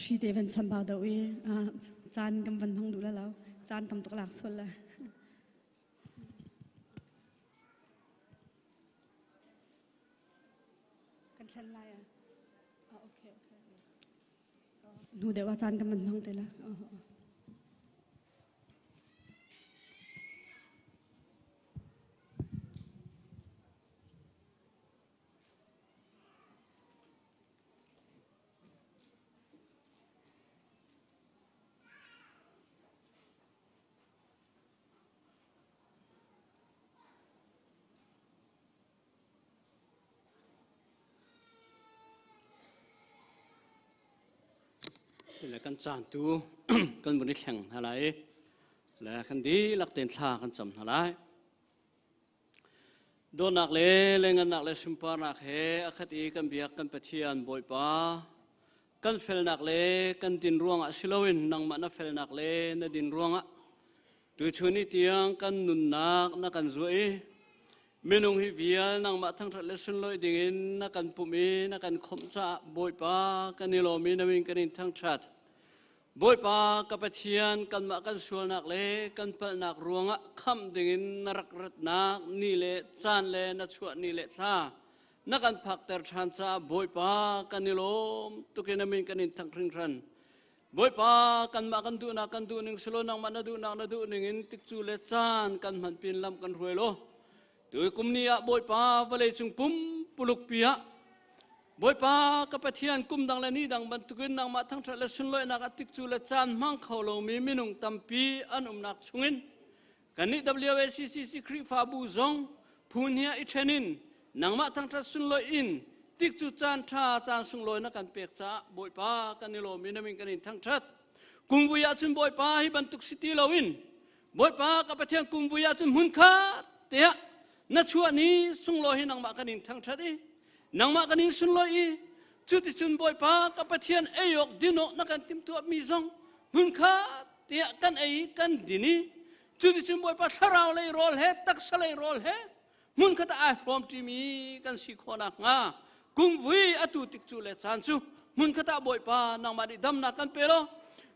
Hri te van chambau deuh i caan kan van hmang duh la lo. Caan tam tuk lak sual la. Kan thlen lai ah. Okay, okay. Hnu deuh ah caan kan van hmang te la. Le kan caan tu kan vun i thleng hna lai le kan dihlak tein thla kan cam hna lai. Dawtnak le lengannak le sunparnak he a khat i kan biak kan Pathian Bawipa kan felnak le kan din ruangah si loin nangmah na felnak le na din ruangah tuchun ni tiang kan nunnak na kan zuah i minung hi vial nangmah thangṭhat le sunlawih dingin na kan pumh i na kan khawmh caah Bawipa kan i lawm i na min kan in thangṭhat. Bawipa ka Pathian kanmah kan sualnak le kan palhnak ruangah khamh dingin na rak ratnak ni le caan le na chuah ni le thla na kan phakter ṭhan caah Bawipa kan i lawm tukin a min kan in thang hringhran. Bawipa kanmah kan duhnak kan duh ning silo nangmah na duhnak na duh ning in tikcu le caan kan hman pin lam kan hruai law Tu kum ni ah Bawipa vawlei cung pumpuluk pi ah Bawipa ka Pathian kum dang le ni dang bantukin nangmah thangṭhat le sunlawinak a tikcu le caan hmang kho lomi minung tampi an umnak chungin kannih WACCC Khrihfabu zong phu hnih ah i ṭhen in nangmah thangṭhat sunlawih in tikcu caan ṭha caan sunglawi na kan pek caah Bawipa kan i lawm i na min kan in thangṭhat. Kumvui ah cun Bawipa hi bantuk si ti loin Bawipa ka Pathian kumvui ah cun hmunkhat te ah na chuah ni sunglawi hi nangmah kan in thangṭhat i nangmah kan in sunlawi i cuticun Bawipa ka Pathian ei awk din awk na kan timhtuahmi zong hmunkhat te ah kan ei kan din i cuticun Bawipa thlarau lei rawl he taksa lei rawl he hmunkhat ah ai hrawmṭimi kan si khawh nakhnga kumvui atu tik cu le caan cu hmunkhat ah Bawipa nangmah nih damnak kan pe law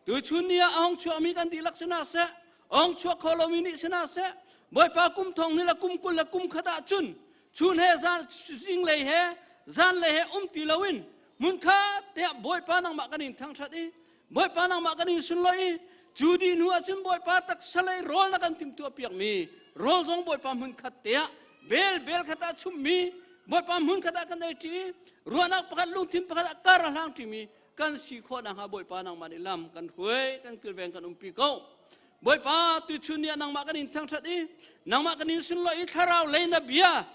tuchun ni ah a hong chuakmi kan dihlak sinah seh a hong chuak kho lomi nih sinah seh Bawipa kum thong ni le kum 20 le kum khat ah cun chun he zan zinglei he zanlei he um ti loin hmunkhat te ah Bawipa nangmah kan in thangṭhat i Bawipa nangmah kan in sunlawih i cu dih hnu ah cun Bawipa taksa lei rawl na kan timhtuah piakmi rawl zong Bawipa hmun khat te ah bel bel khat ah chummi Bawipa hmun khat ah kan ei ṭi i ruahnak pakhat lungthin pakhat ah kar a hlang ṭimi kan si khawh nakhnga Bawipa nangmah nih lam kan hruai kan kilveng kan umpi ko. Bawipa tuchun ni ah nangmah kan in thangṭhat i nangmah kan in sunlawih i thlarau lei na bia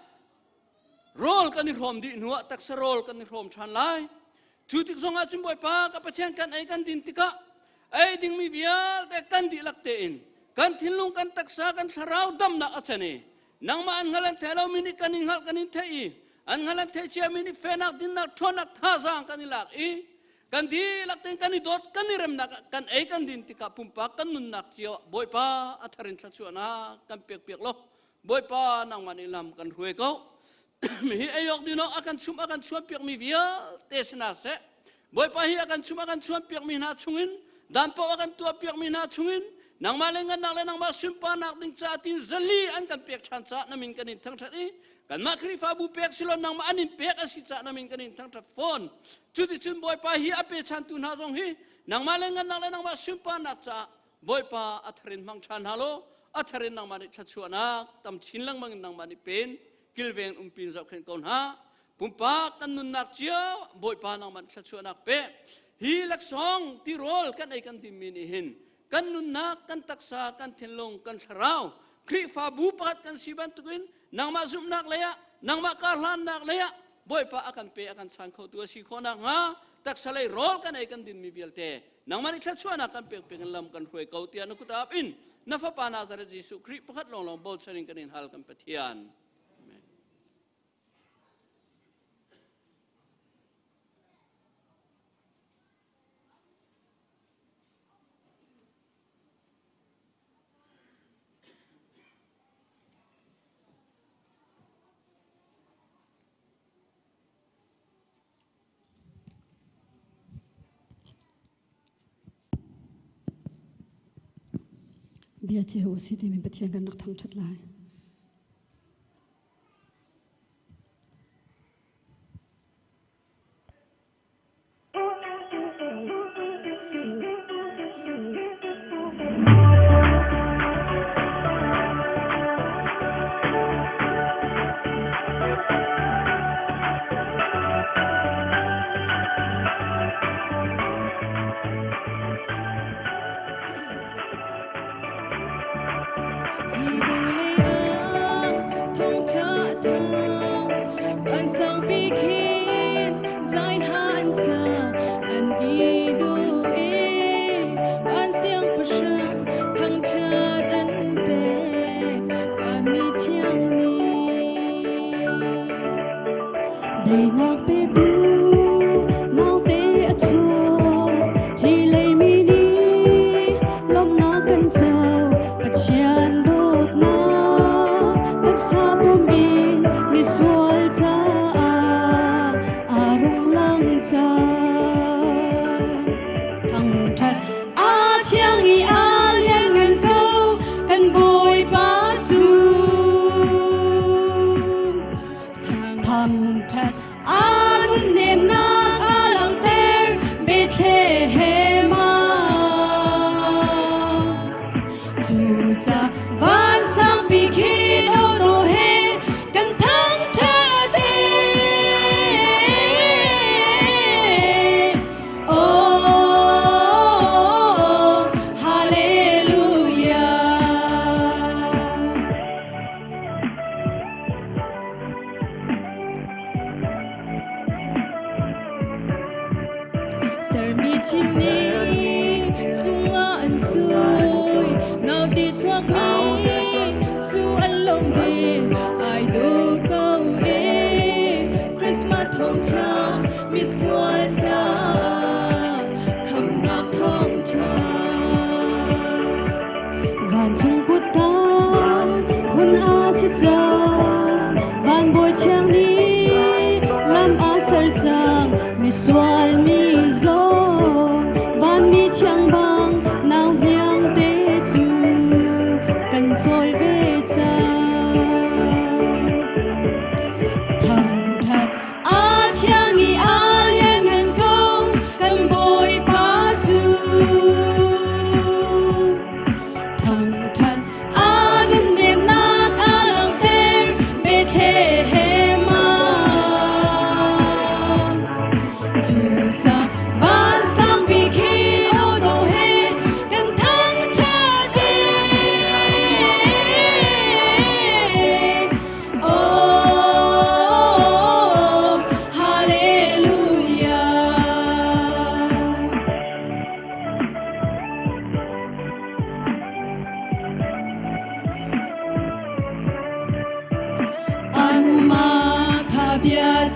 rawl kan i hrawm dih hnuah taksa rawl kan i hrawm ṭhan lai cu tik zongah cun bawipa ka pathian kan ei kan din tikah ei dingmi vialte kan dihlak tein kan thinlung kan taksa kan thlarau damnak a can i Nangmah an hngal an thei lomi nih kan in hngalh kan in theih i an hngal an theih ciami nih fenak dinnak ṭhawnnak thazaang kan i lak i kan dihlak tein kan i dawt kan i remnak ah kan ei kan din tikah pumpak kan nunnak cio ah Bawipa a thar in thluachuahnak kan pek piak law Bawipa nangmah nih lam kan hruai ko. Hi ei awk din awk a kan chum a kan chuan piakmi vialte si hna seh. Bawipa hi a kan chum a kan chuan piakmi hna chungin dan paoh a kan tuah piakmi hna chungin nangmah le ngannak le nangmah sunparnak ding caah tin zali an kan pek ṭhan caah na min kan in thangṭhat i kanmah Khrihfabu pek silon nangmah an in pek a si caah na min kan in thangṭhat fawn. Cuticun Bawipa hi a pechantu hna zong hi nangmah le ngannak le nangmah sunparnak caah Bawipa a thar in hmang ṭhan hna law a thar in nangmah nih thluachuahnak tam chin lengmang in nangmah nih pen kilveng umpin zohkhenh ko hna. Pumpak kan nunnak cio Bawipa nangmah nih thluachuahnak pe. Hi laksawng tirawl kan ei kan dinmi nih hin kan nunnak, kan taksa, kan thinlung, kan thlarau Khrihfabu pakhat kan si bantukin nangmah zumhnak leiah, nangmah karhlannak leiah Bawipa a kan pe a kan chan khotu a si khawh nakhnga taksa lei rawl kan ei kan dinmi vialte nangmah nih thluachuahnak kan pek pek in lam kan hruai ko tiah na kut ap in na fapa Nazareth Jesuh Khrih pakhat lawnglawng bochan in kan in hal kan Pathian. Amen. Bia cio u si timi Pathian kan rak thangṭhat lai. Hi vawlei ah thawngṭha a thang, vansangpi khin zai hla an sa, an i duh i van siangpahrang thangṭhat an pek, vanmi thiang nih. Daihnak petu naute a chuak, hi leimi nih lawmhnak kan co. Pathian dawtnak taksa pum in misual caah aa rung lang cang. Thangṭhat a thiang i a lianngan ko kan Bawipa cu. Thangṭhat a nunnemnak a langhter Bethlehem ah. Cuca vansangpi khin auto he kan thangṭhat e. Oh, hallelujah. Sermi thil nih cungah an cui, naute chuakmi cu an lawm ve, ai duh ko e. Christmas thawngṭha misual caah khamhnak thawngṭha. Vancung kutka hun a si cang, van bawi thiang nih lam a ser cang, misual mi zong vanmi thiang bang nau hniang te cu kan cawi ve cang. Thangṭhat a thiang i a lianngan.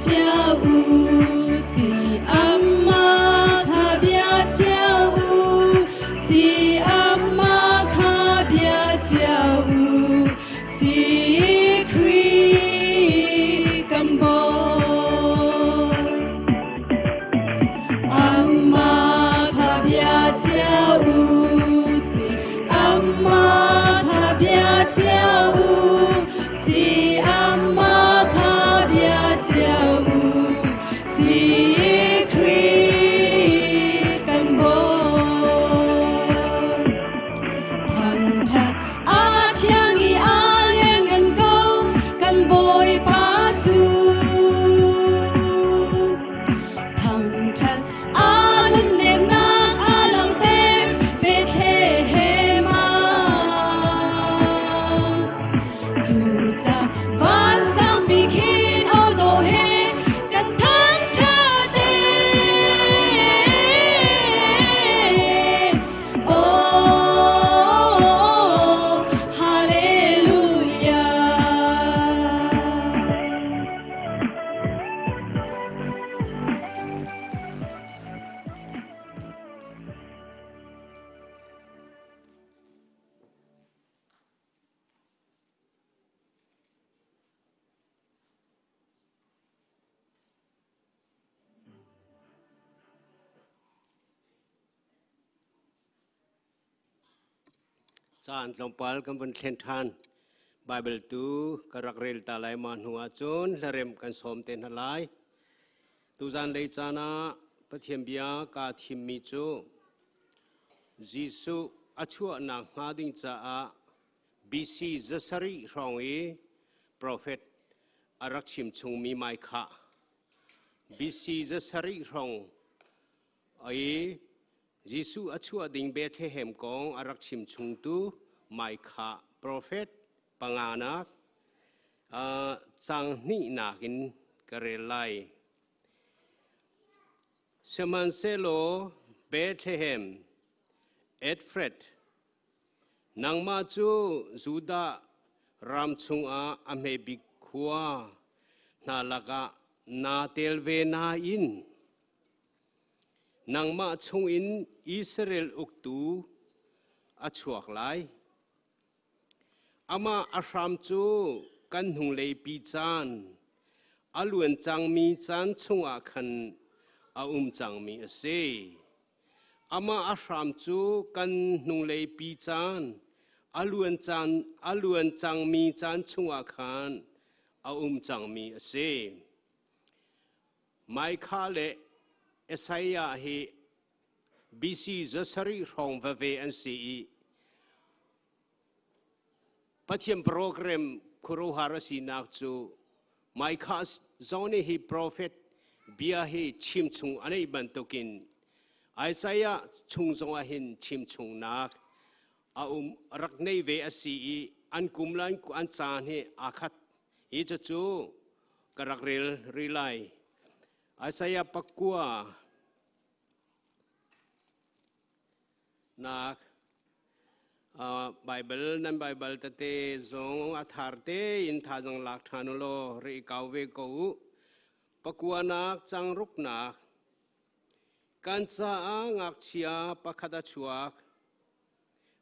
cio u si Amah kha bia cio u si Amah kha bia cio u si Khrih kan Bawi. Amah kha bia cio u si Amah kha bia cio u si Amah kha bia cio u si Khrih kan Bawi. Thangṭhat a thiang i a lianngan ko kan Bawipa cu. Thangṭhat a nunnemnak a langhter Bethlehem ah. Cucaah vansangpi khin aw dawh he kan thangṭhat ee. Oh, hallelujah. Caan tlawmpal kan vun thlen ṭhan. Baibal tu ka rak rel ta lai ma hnu ahcun hlaremh kan sawm te hna lai. Tuzan lei caan ah Pathian bia kaa thimmi cu Jesuh a chuahnak hnga ding caah BC zasarih hrawng i profet a rak chim chungmi Micah BC zasarih hrawng i Jesuh a chuah ding Bethlehem kong a rak chim chungtu Micah profet panganak cang hnihnak in ka rel lai. Sihmanhsehlaw Bethlehem, Edfred, nangmah cu Judah ram chungah a hme bik khua hna lakah naa tel ve nain Nangmah chungin Israel uktu a chuak lai. Amah a hram cu kan hnunglei pi caan, a luan cangmi caan chungah khan a um cangmi a si. Amah a hram cu kan hnunglei pi caan, a luan caan, a luan cangmi caan chungah khan a um cangmi a si. Micah le Isaiah hi BC zasarih hrawng veve an si i Pathian program khuaruahhar a sinak cu Micah zong nih hi prophet bia hi chim chung a neih bantukin Isaiah chung zongah hin chim chungnak a um rak nei ve a si i an kum le an caan hi aa khat. Hi cucu ka rak rel rih lai. Isaiah pakua nak Bible nan Bible tete zong a thar tein thazang lak ṭhan u law ri kau ve ko u. Pakua nak changruk nak kan caah ngakchia pakhat a chuak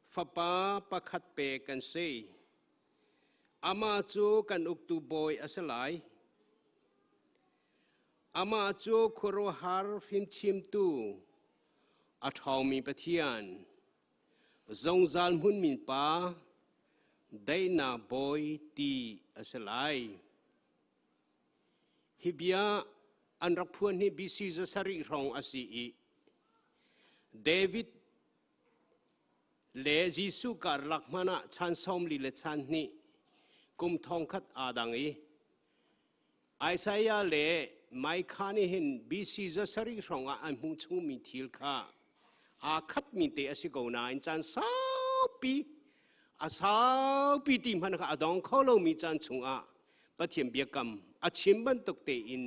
fapa pakhat pe kan si. Amah cu kan uktu bawi a si lai. Amah cu khuaruahhar fimchimtu, a ṭhawngmi Pathian, zungzal hmunmi Pa, daihnak bawi ti a si lai. Hi bia an rak phuan hi BC zasarih hrawng a si i David le Jesuh karlak hmanh ah chan 40 le chan hnih kum thongkhat aa dang i Isaiah le Micah nih hin BC zasarih hrawng ah an hmuh chungmi thil kha aa khatmi te a si ko nain caan saupi a saupi ti hmanh kha a dong kho lomi caan chungah Pathian biakam a chim bantuk tein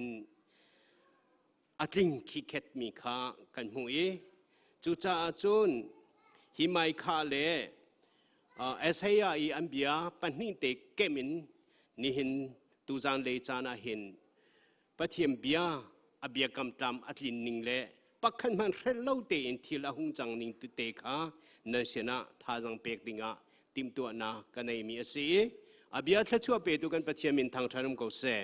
a tling khikhetmi kha kan hmuh i cucaah cun hi Micah le Isaiah i an bia pahnih te kem in nihin tuzan lei caan ah hin Pathian bia a biakam tlam a tlin ning le pakhat hmanh hrelh lo tein thil a hung cang ning te kha nan sinah thazaang pek dingah timhtuahnak ka neimi a si i a bia thluachuah petu kan Pathian min thangṭhat um ko seh.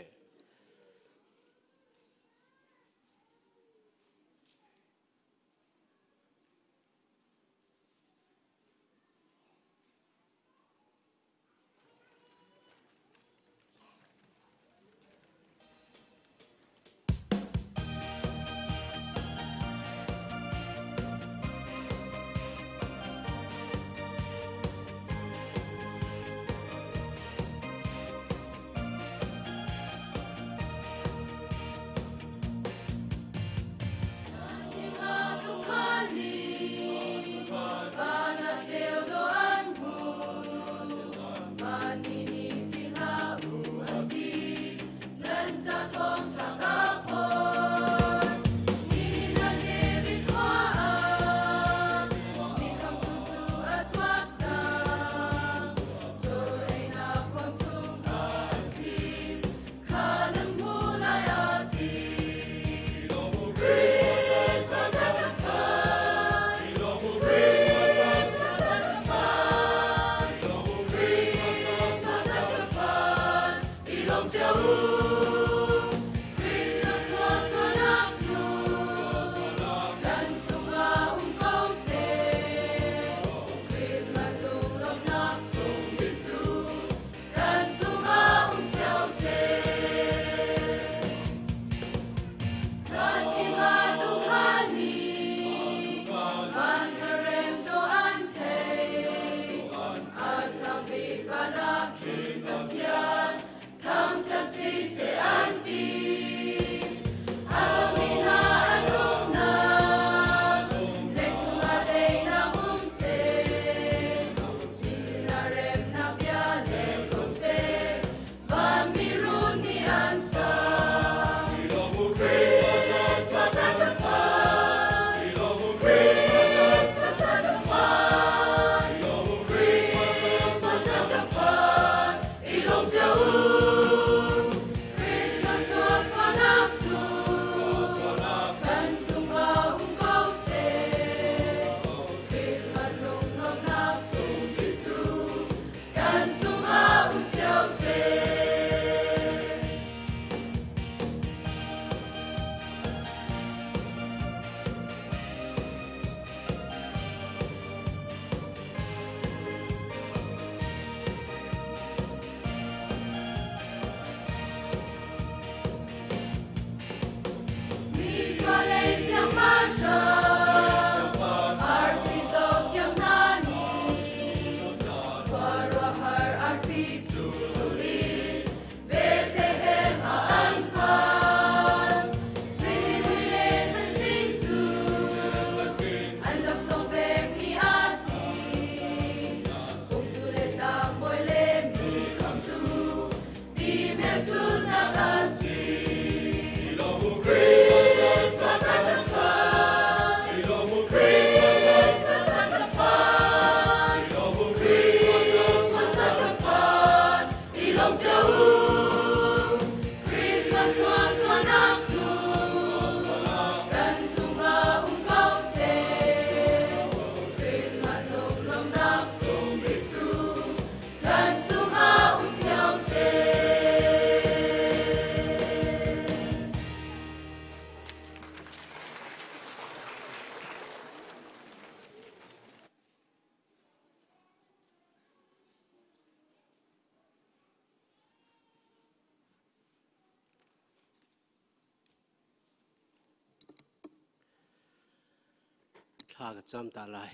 Thla ka cam ta lai.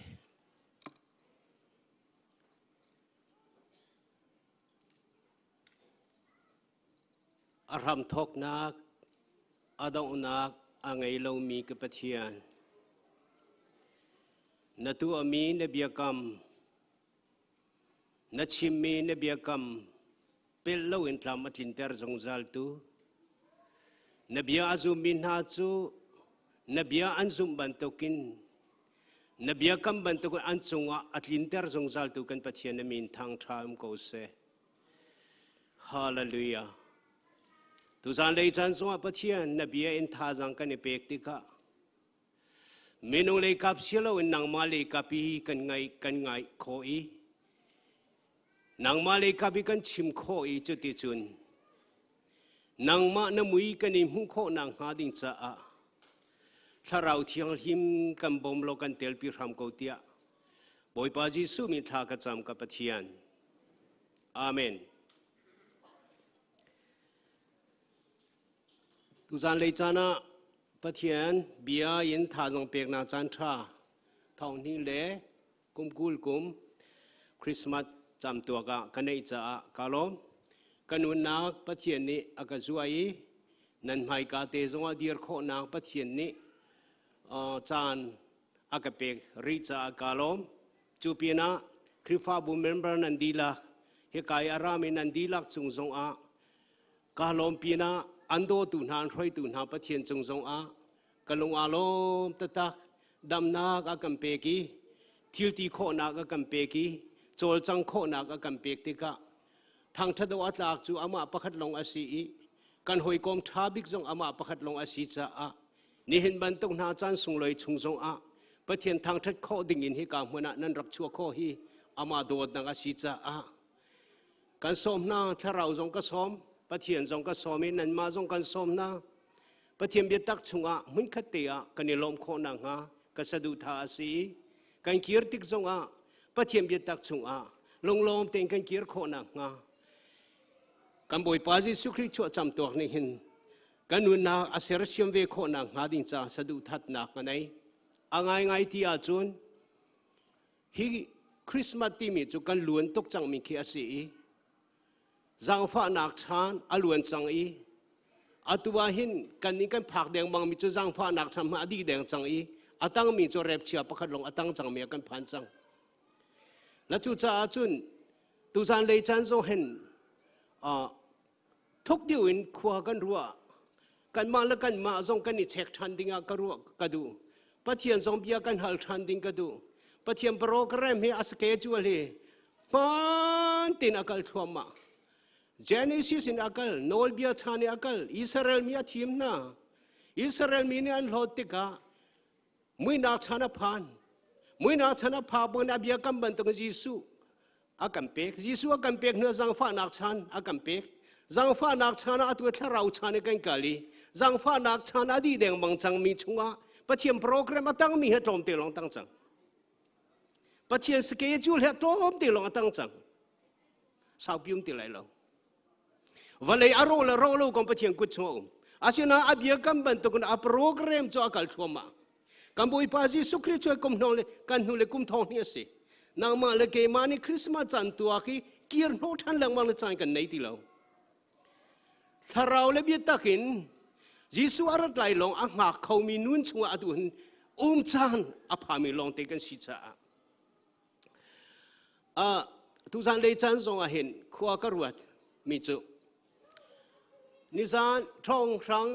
A hramthawknak, a donghnak a ngei lomi ka Pathian. Na tuahmi na biakam, na chimmi na biakam pel loin tlam a tlinter zungzaltu. Na bia a zummi hna cu na bia an zumh bantukin na biakam bantukin an cungah a tlinter zungzaltu kan Pathian na min thangṭha um ko seh. Hallelujah. Tuzan lei caan zongah Pathian na bia in thazaang kan i pek tikah minung lei kap si loin nangmah lei kap i kan ngaih kan ngaih khawh i nangmah lei kap i kan chim khawh i cuticun nangmah na mui kan i hmuh khawh nakhnga ding caah Thlarau Thianghlim kan bawm law kan telpi hram ko tiah Bawipa Jesuh min thla ka cam ka Pathian. Amen. Tuzan lei caan ah Pathian bia in thazaang peknak caan ṭha thonghnih le kum 20 kum Christmas camtuak ah ka neih caah ka lawm. Ka nunnak Pathian nih a ka zuai i nan hmaika te zongah dir khawhnak Pathian nih caan a ka pek rih caah ka lawm. Cu pinah Khrihfabu member nan dihlak hika i a rami nan dihlak cung zongah ka lawm pinah an dawtu hna an hruaitu hna Pathian cung zongah ka lung aa lawm taktak damnak a kan pek i thilti khawhnak a kan pek i cawlcang khawhnak a kan pek tikah thangṭhat awk a tlak cu amah pakhat lawng a si i kan hawikom ṭha bik zong amah pakhat lawng a si caah nihin bantuk hna caan sunglawi chung zongah Pathian thangṭhat khawh dingin hika hmun ah nan rak chuah khawh hi amah dawtnak a si caah kan sawm hna thlarau zong ka sawm Pathian zong ka sawm i nanmah zong kan sawm hna Pathian biatak chungah hmunkhat te ah kan i lawm khawh nakhnga ka saduhthah a si i kan kir tik zongah Pathian biatak chungah lunglawm tein kan kir khawh nakhnga kan Bawipa Jesuh Khrih chuah camtuak nih hin kan nunnak a sersiam ve khawh nakhnga ding ca saduhthatnak ka nei. A ngaingai ti ahcun hi Christmas timi cu kan luan tuk cangmi khi a si i zaangfahnak chan a luan cang i atu ah hin kan nih kan phak dengmang mi cu zaangfahnak chan hma a dih deng cang i a tangmi cu repchia pakhat lawng a tang cangmi ah kan phan cang. La cu caah cun tuzan lei caan zong hin thuk deuh in khua kan ruah kanmah le kanmah zong kan i check ṭhan ding ah ka ruah ka duh Pathian zong bia kan hal ṭhan ding ka duh Pathian program hi a schedule hi hmaan tein a kal thluahmah Genesis in a kal nawlbia chan in a kal Israel mi a thim hna Israel mi nih an hlawt tikah muinak chan a phan muinak chan a pha bangin a bia kam bantuk Jesuh a kan pek Jesuh a kan pek hnu zaangfahnak chan a kan pek zaangfahnak chan ah atu thlarau chan i kan kal i zaangfahnak chan a dih dengmang cangmi chungah Pathian program a tangmi he tlawmte lawng tang cang Pathian schedule he tlawmte lawng a tang cang saupi um ti lai lo vawlei a rawh le rawh lo kong Pathian kut chung a um asinain a biakam bantukin a program cu a kal thluahmah kan Bawipa Jesuh Khrih cu kum hnong le kan hnu le kum thong hnih a si nangmah le keimah nih Christmas caan tuak i kir hnawh ṭhan lengmang le caan kan nei ti lo thlarau le biatak in Jesuh a rat lai lawng a hngak khomi nun chungah atu hin um caan a phami lawng te kan si caah Tuzan lei caan zong ah hin khua ka ruat mi cu nizan thong hrang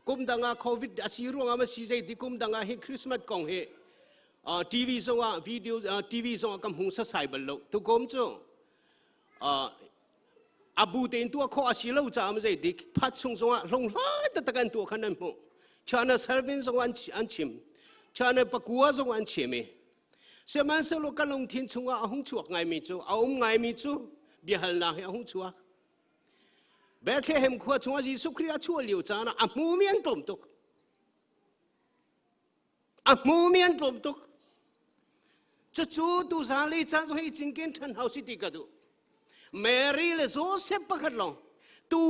kum dang ah covid a si ruangah ma si zei ti kum dang ah hin Christmas kong hi TV zong ah video TV zong ah ka hmu sasai bal lo tukum cu abu tein tuah khawh a si lo caah ma zei dik phat chung zong ah hlonghlai taktak an tuah khan an hmuh China Selvin zong an chim China pakua zong an chim i Sihmanhsehlaw ka lungthin chungah a hung chuak ngaimi cu a um ngaimi cu biahalnak hi a hung chuak. Bethlehem khua chungah Jesuh Khrih a chuah lio caan ah a hmumi an tlawm tuk. A hmumi an tlawm tuk. Cucu tuzan le caan zong hi cinken ṭhan hau si ti ka duh. Mary le Joseph pakhat lawng tu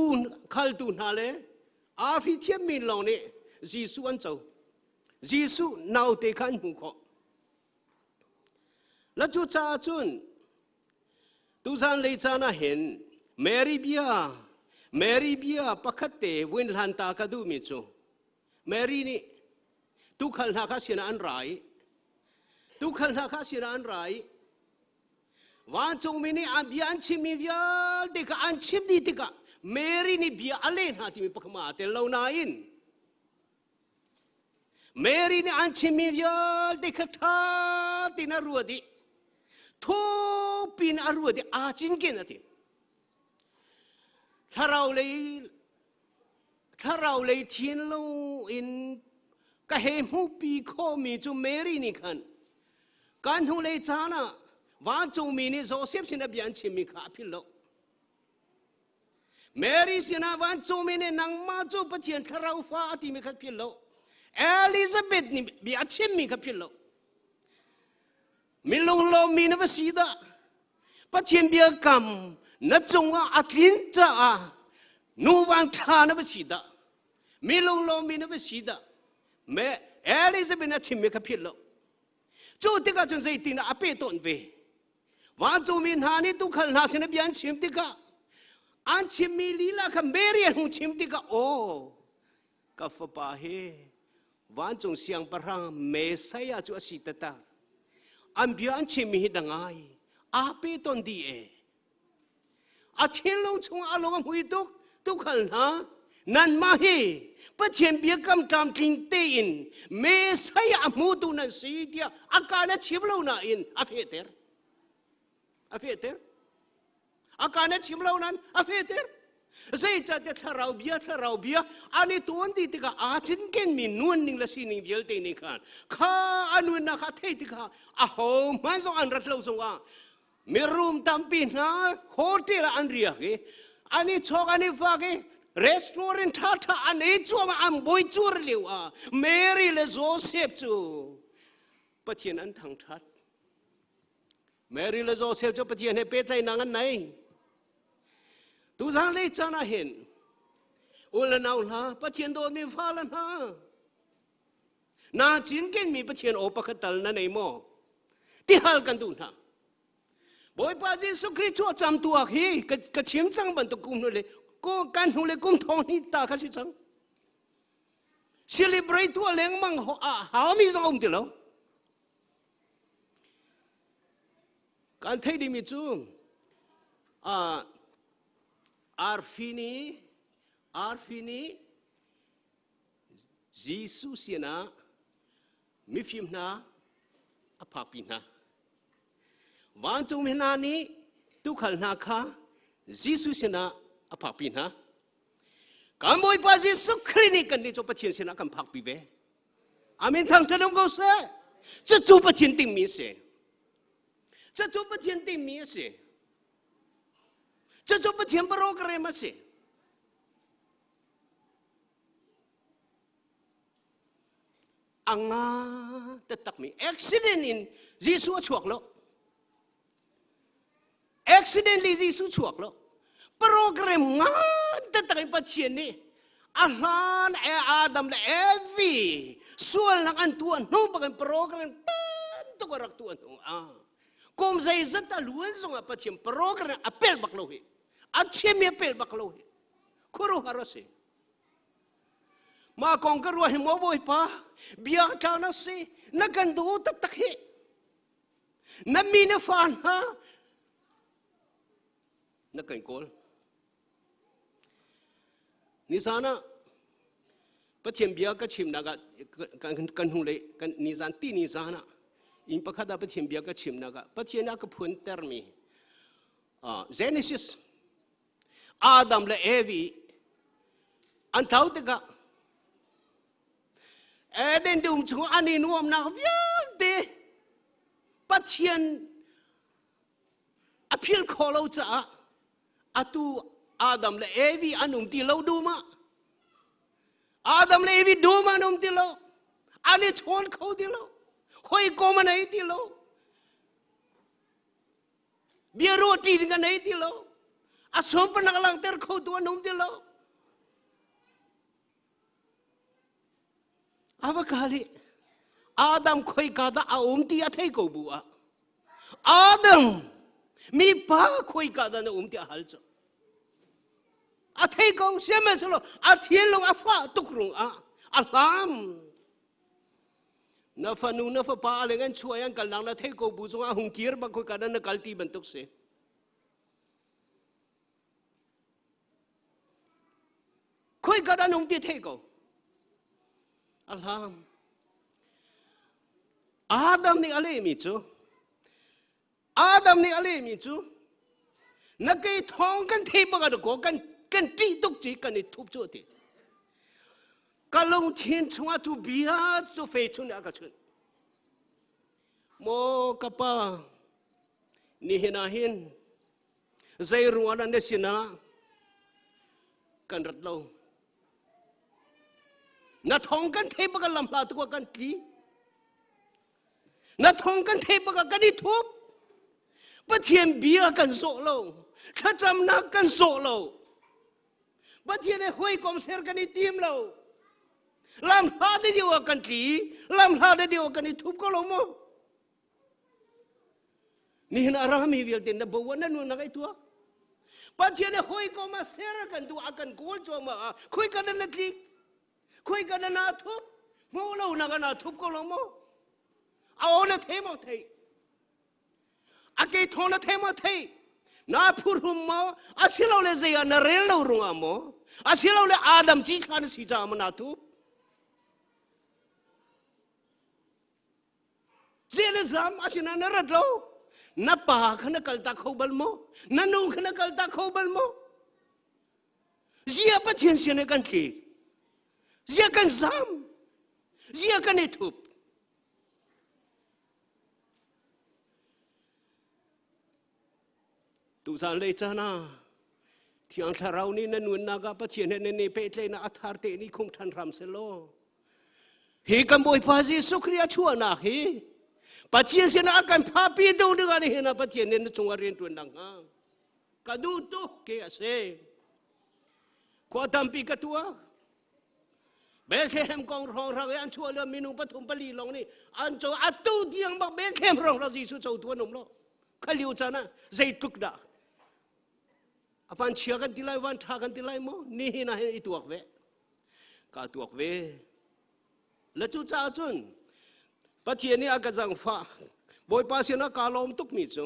khaltu hna le arfi thiammi lawng nih Jesuh an co. Jesuh naute kha an hmuh khawh. La cu caah cun tuzan lei caan ah hin Mary bia Mary bia pakhat te vuin hlan ta ka duhmi cu Mary nih tuukhal hna kha sinah an ra i tuukhal hna kha sinah an ra i vancungmi nih an bia an chimmi vialte kha an chim dih tikah Mary nih bia a leh hna timi pakhat aa tel lo nain Mary nih an chimmi vialte kha ṭha tein a ruat i thukpi in a ruat i aa cinken a ti. Thlarau lei Thlarau lei thinlung in ka he hmuhpi khawhmi cu Mary nih khan kan hnulei caan ah vancungmi nih Joseph sin a bia an chimmi kha a philh lo. Mary sinah vancungmi nih nangmah cu Pathian thlarau fa a timi kha philh lo. Elizabeth nih bia a chimmi kha philh lo. Mi lunglawmmi na va si dah. Pathian biakam na cungah a tlin caah nuvan ṭha na va si dah. Mi lunglawmmi na va si dah. Me Elizabeth a chimmi kha philh lo. Cu tikah cun zeitin a pe tawn ve. Vancungmi hna nih tuukhal hna sin bia an chim tikah an chimmi lila kha Mary a hung chim tikah aw ka fapa hi vancung siangpahrang Messiah cu a si tata an bia an chimmi hi dangai aa pe ton di e a thinlung chung a lung a hmui tuk tukhal hna nanmah hi Pathian biakam tlamtling tein Messiah a hmutu nan si tiah a kaan a chim lo nain a fehter. A fehter. A kaan a chim lo nain a fehter. Zeicahtiah thlarau bia thlarau bia an i tuan ti tikah aa cinkenmi nuan ning le sining vialte nih khan kha a nunnak kha thei tikah a ho hmanh zong an rat lo zongah mirum tampi hna hotel ah an riak i an i chawk an i fak i restaurant ṭhaṭha an ei cuahmah an boi cur lio ah Mary le Joseph cu Pathian an thangṭhat Mary le Joseph cu Pathian he pehtlaihnak an nei tuzang lei caan ah hin u le nau hna Pathian dawtmi fale hna Na cinkenmi Pathian aw pakhat tal na nei maw? Tihal kan duh hna. Bawipa Jesuh Khrih cu a cam tu ah hi ka chim cang bantuk kum hnu le kan hnu le kum thong hnih ta kha si cang. Celebrate tu lengmang hau mi zong um ti lo. Kan theih dingmi cu arfi nih arfi nih Jesuh sinah mifim hna a phakpi hna. Vancungmi hna nih tuukhal hna kha Jesuh sinah a phakpi hna. Kan Bawipa Jesuh Khrih nih kannih cu Pathian sinah kan phakpi ve. Amen thangṭhat um ko seh. Cucu Pathian timhmi a si. Cucu Pathian timhmi a si. Cucu Pathian program a si. A nga taktakmi accident in Jesuh a chuak lo. Accidentally Jesuh chuak lo. Program ngan taktak in Pathian nih a hlan Adam le Evi sualnak an tuah hnu bakin program tam tuk a rak tuah hnu ah kum zeizat a luan zongah Pathian program a pel bak lo hi a chiami a pel bak lo hi khuaruahhar a si mah kong ka ruah hi maw bawipa bia tla na si na kan duh taktak hi na mi na fa hna na kan kawl nizan ah Pathian bia ka chimnak ah kan hnu lei kan nizan ti nizan ah inn pakhat ah Pathian bia ka chimnak ah Pathian a ka phuntermi Genesis Adam le Evi an tlau tikah Eden dum chung an i nuamnak vialte Pathian a phil khawh lo caah atu Adam le Evi an um ti lo dum ah Adam le Evi dum an um ti lo an i chawn kho ti lo hawikom an ei ti lo Biaruah ṭi ding an ei ti lo. A sawmpanak langhter khotu an um ti lo. Ava kali Adam khoika dah a um ti a thei ko bu ah Adam mi pa khoika dah na um ti a hal cu. A thei ko sihmanhsehlaw a thinlung a fah tuk rung ah a hlam. Na fanu na fapa le an chuah an kalnak na thei ko bu zongah hung kir bak khoi ka na kal ti bantuk si. Khoi ka dan hung ti thei ko. Alham. Adam nih a lehmi cu Adam nih a lehmi cu na ke thawng kan thei bak ah ko kan kan ṭih tuk ci kan i thup cu ti. Ka lungthin chungah cu bia cu fe chun a ka chunh. Maw ka pa, nihin ah hin zei ruang dah na sinah kan rat lo? Na thong kan thei bak lam hla tu kan tli. Na thong kan thei bak kan i thup. Pathian bia kan zawh lo. Thlacamnak kan zawh lo. Pathian he hawikom ser kan i tim lo. Lam hla de deuh kan tli, lam hla de deuh kan i thup ko lo mu. Nihin a rami vialte na bo na nu na kai tuak. Pathian he hawikom a ser kan tu a kan kawl cuahmah ah khoi ka na tlik, khoi ka na thup, hmu lo na ka na thup ko lo mu. A aw na thei maw thei. A ke thawng na thei maw thei na phuhrum maw asilole zei ah na rel lo rungah maw asilole Adam ci thla na si caah maw naa thup Zei le zam asinain na rat lo na pa kha na kaltak kho bal maw na nu kha na kaltak kho bal maw zia Pathian sin kan tli zia kan zam zia kan i thup Tuzaan lei caan ah Thiang Thlarau nih na nunnak ah Pathian he nan i pehtlaihnak a thar te ni khung ṭhan hram selaw. Hi kan Bawipa Jesuh Khrih a chuahnak hi Pathian sinah a kan phapi tu ding ah nihin ah Pathian nih na cungah rian ṭuan hnga. Ka duh tuk ke a si. Khua tampi ka tuah. Bethlehem kong hrawnghrang i an chuah lio minung pathum pali lawng nih an co atu tiang bak Bethlehem hrawnghrang Jesuh cotu an um lo. Kha lio caan ah zeitluk dah a van chia kan ti lai van ṭha kan ti lai maw nihin ah hin i tuak ve ka tuak ve le cu caah cun Pathian nih a ka zangfah Bawipa sinah kaa lawm tukmi cu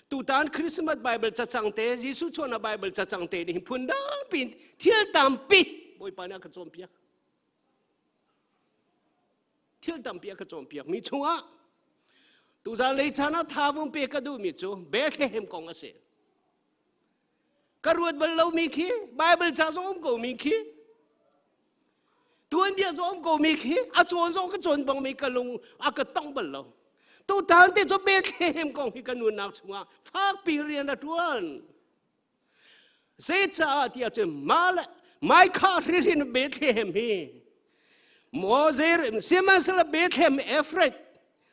tutan Christmas Bible cacang te Jesuh chuahnak Bible cacang te nih phun dangpi thil tampi Bawipa nih a ka cawnpiak thil tampi a ka cawnpiak mi chungah tuzan lei caan ah tha vung pe ka duhmi cu Bethlehem kong a si ka ruat bal lomi khi Bible ca zong um ko mi khi tuanbia zong um ko mi khi a cawn zong ka cawn bang mi ka lung a ka tong bal lo tutan te cu Bethlehem kong hi ka nunnak chungah fakpi rian a tuan Zecaah tiah cun mah Maikha hririn Bethlehem hi maw zei sihmanhsehlaw Bethlehem Efraim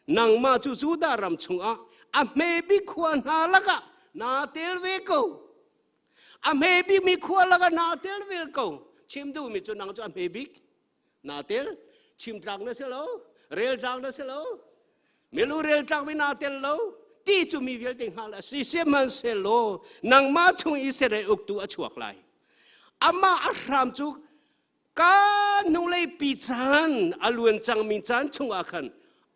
nangmah cu Judah ram chungah a hme bik khua hna lakah naa tel ve ko. A hme bikmi khua lakah naa tel ve ko. Chim duhmi cu nang cu a hme bik naa tel. Chim tlak na si lo, rel tlak na si lo, milu rel tlak mi naa tel lo. Ti cu mi vialte hngal a si. Sihmanhsehlaw nangmah chung Israel uktu a chuak lai. Amah a hram cu Ka hnulei pi caan a luan cangmi caan chungah khan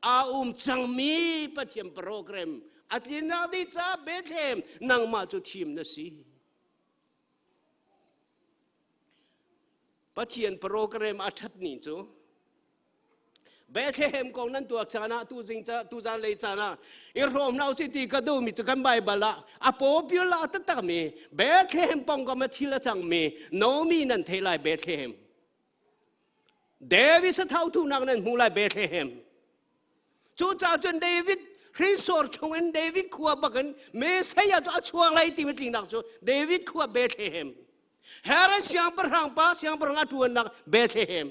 aa um cangmi Pathian program a tlinnak ding caah Bethlehem nangmah cu thim na si. Pathian program a ṭhat ni cu Bethlehem kong nan tuak caan ah tu zing ca tu zan lei caan ah i hrawm hna usih ti ka duhmi cu kan Bible ah a popular taktak mi Bethlehem pongkam a thil a cangmi Naomi nan thei lai Bethlehem David sathau thunak nan hmu lai Bethlehem Cucaah cun David hrinsor chungin David khua bakin Messiah cu a chuak lai timi tlingnak cu David khua Bethlehem Herod siangpahrang pa siangpahrang a ṭuannak Bethlehem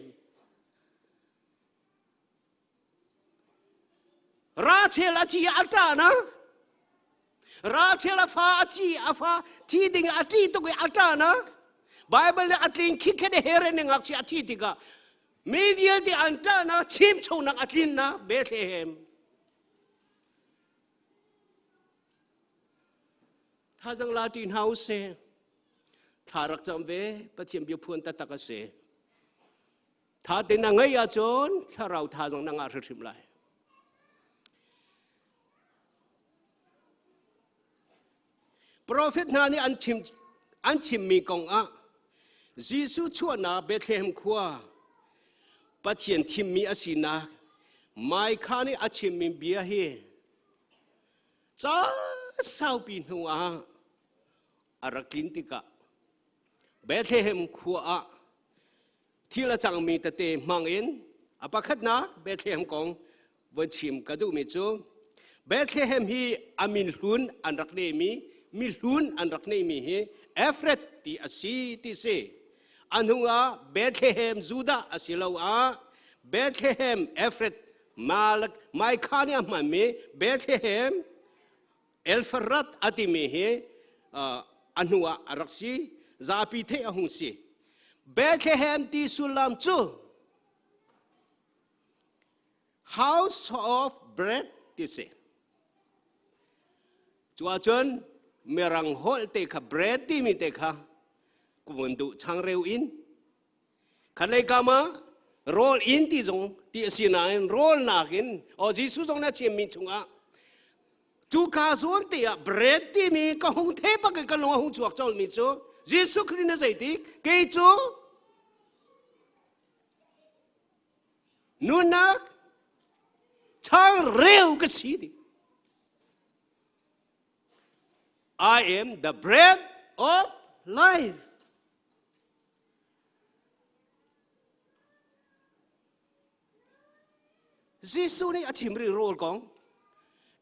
Rachel a thi a ṭah na Rachel a fa a thi a fa thi ding a ṭih tuk i a ṭah na Bible nih a tling khikhet Herod nih ngakchia a thi tikah mi vialte an ṭahnak chimchungnak a tlinnak Bethlehem Thazang la ṭi hna u sih. Thla rak cam ve Pathian bia phuan taktak a si. Tha te na ngeih ahcun thlarau thazang na ngah hrimhrim lai. Profet hna nih an chim an chimmi kong ah Jesuh chuahnak Bethlehem khua Pathian thimmi a sinak Maikha nih a chimmi bia hi ca saupi hnu ah a rak tlin tikah Bethlehem khua ah Thil a cangmi tete hmang in a pakhatnak Bethlehem kong voi chim ka duhmi cu Bethlehem hi a min hlun an rak neimi mi hlun an rak neimi hi Efret ti a si ti si. A hnu ah Bethlehem Judah a si lo ah Bethlehem Efret Malak Maikha nih a hmanmi Bethlehem Elfarat a timi hi a hnu ah a rak si zapi theih a hung si. Bethlehem ti sullam cu House of Bread ti si. Cu ahcun mirang holh te kha bread timi te kha ka vun duh changreu in khatlei kam ah rawl in ti zong ti a si nain rawl nakin o Jesuh zong na chimmi chungah cu ka zawn te ah bread timi ka hung the bak i ka lung a hung chuak colmi cu Jesuh Khrih na zeitik kei cu nunnak changreu ka si ti I am the bread of life. Jesuh nih a chim rih rawl kong.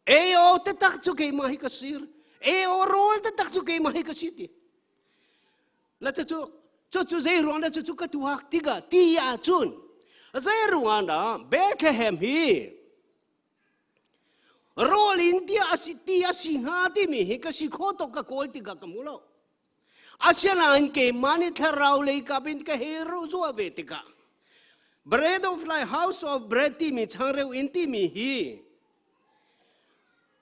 Eo taktak cu keimah hi ka sir. Eo rawl taktak cu keimah hi ka si ti. La cu cu cu zei ruang dah cu cu ka tuak tikah ti ahcun zei ruang dah Bethlehem hi rawl in tiah a si ti a si hnga timi hi ka si kho tok ka kawl tikah ka hmu lo. Asinain keimah nih thlarau lei kap in ka hei ruah ve tikah Bread of Life House of Bread timi changreu inn timi hi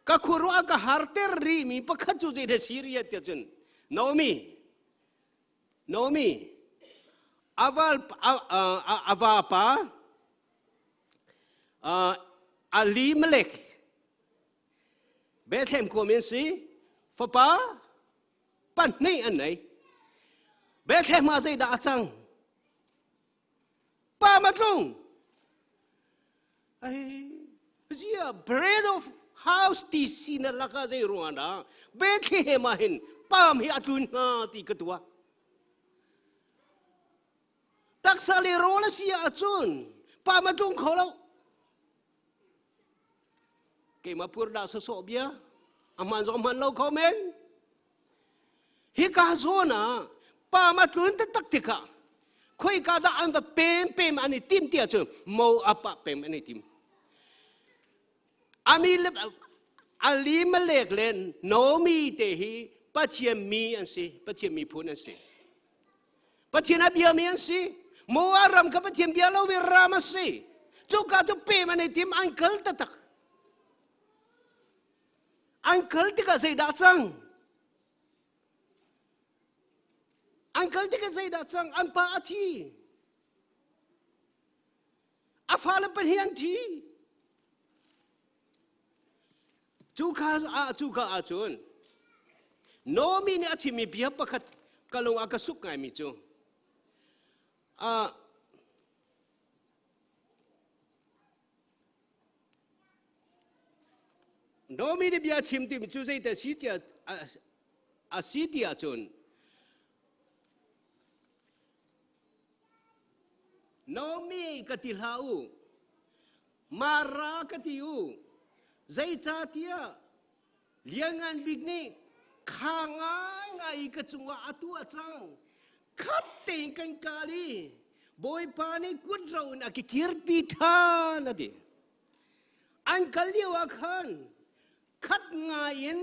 ka khuaruah ka harter rihmi pakhat cu zei dah Syria tiah cun Naomi Naomi aval ava pa Elimelech Bethlehem khuami an si fapa pahnih an nei. Bethlehem ah zeidah a cang? Pa matlung. Ai, zia bread of house ti si na laka zei ruang dah Bethlehem ah hin pam hi a tlun hnga ti ka tuah. Taksa le rawl a si ahcun pam a tlung kho lo. Keimah pur dah sawsawh bia a hmaan zong hmaan lo kho men. Hika zawn ah pa ma tlun taktak tikah khoika dah an va pem pem an i tim ti ahcun Moab ah pem an i tim. Ami le Elimelech le Naomi te hi Pathian mi an si, Pathian miphun an si. Pathian a biami an si. Moab ram kha Pathian bia lomi ram a si. Cuka cu pem an i tim, an kal taktak. An kal tikah zeidah cang? An kal tikah zeidah cang? An pa a thi. A fale pahnih an thi. Cuka ah cuka ahcun Naomi nih a chimmi bia pakhat ka lung a ka suk ngaimi cu Naomi nih bia chim timi cu zeite si tiah a si ti ahcun Naomi ka ti hlah u Mara ka ti u. Zeicahtiah Lianngan Bik nih kha ngaingai i ka cungah a tuah cang. Khat tein kan kal i Bawipa nih kut ro in a ka kirpi ṭhan a ti. An kal lio ah khan khat ngai in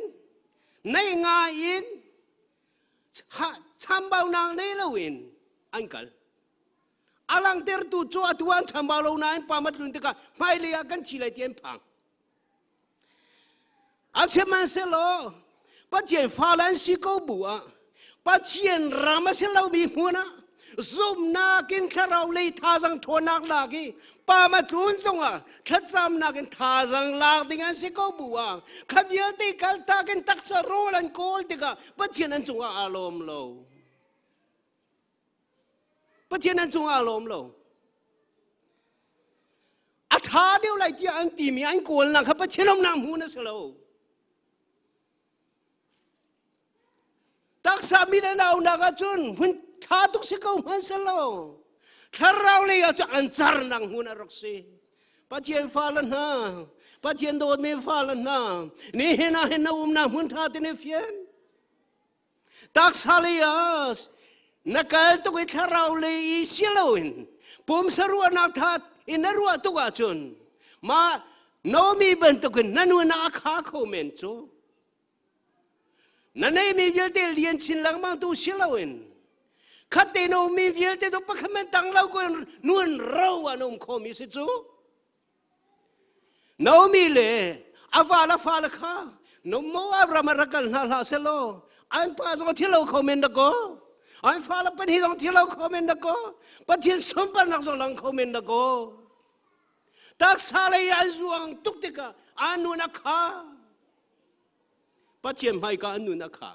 nei ngai in chambaunak nei loin an kal. A langhtertu cu atu an chambau lo nain pa matlun tikah hmailei ah kan thi lai ti an phang. Asihmanhsehlaw Pathian fale an si ko bu ah Pathian ram a si lomi hmun ah zumhnak in thlarau lei thazang ṭhawnnak lak i pa matlun zongah thlacamnak in thazang lak ding an si ko bu ah kha vialte kaltak in taksa rawl an kawl tikah Pathian an cungah aa lawm lo. Pathian an cungah a lawm lo. A ṭha deuh lai tiah an timi an kawlnak kha Pathian umnak hmun a si lo. Taksa mi le naunak ahcun hmun ṭha tuk si ko hmanh selaw. Thlarau lei ah cu an car nang hmun a rak si. Pathian fale hna, Pathian dawtmi fale hna, nihin ah hin na umnak hmun ṭha te ne fian. Taksa lei ah na kal tuk i thlarau lei i si loin pumsa ruahnak tha in na ruah tuk ahcun mah Naomi bantukin na nun ah a kha kho men cu. Na neimi vialte lian chin lengmang tu si loin khat te na ummi vialte tu pakhat men tang lo ko nun ro an um khomi si cu. Naomi le a va le fale kha no Moab ram ah rak kal hna hlah selaw an pa zong thi lo kho men da kaw an fale pahnih zong thi lo kho men da kaw Pathian sunparnak zong lang kho men da kaw taksa lei an zuang tuk tikah an nun a kha Pathian hmaika an nun a kha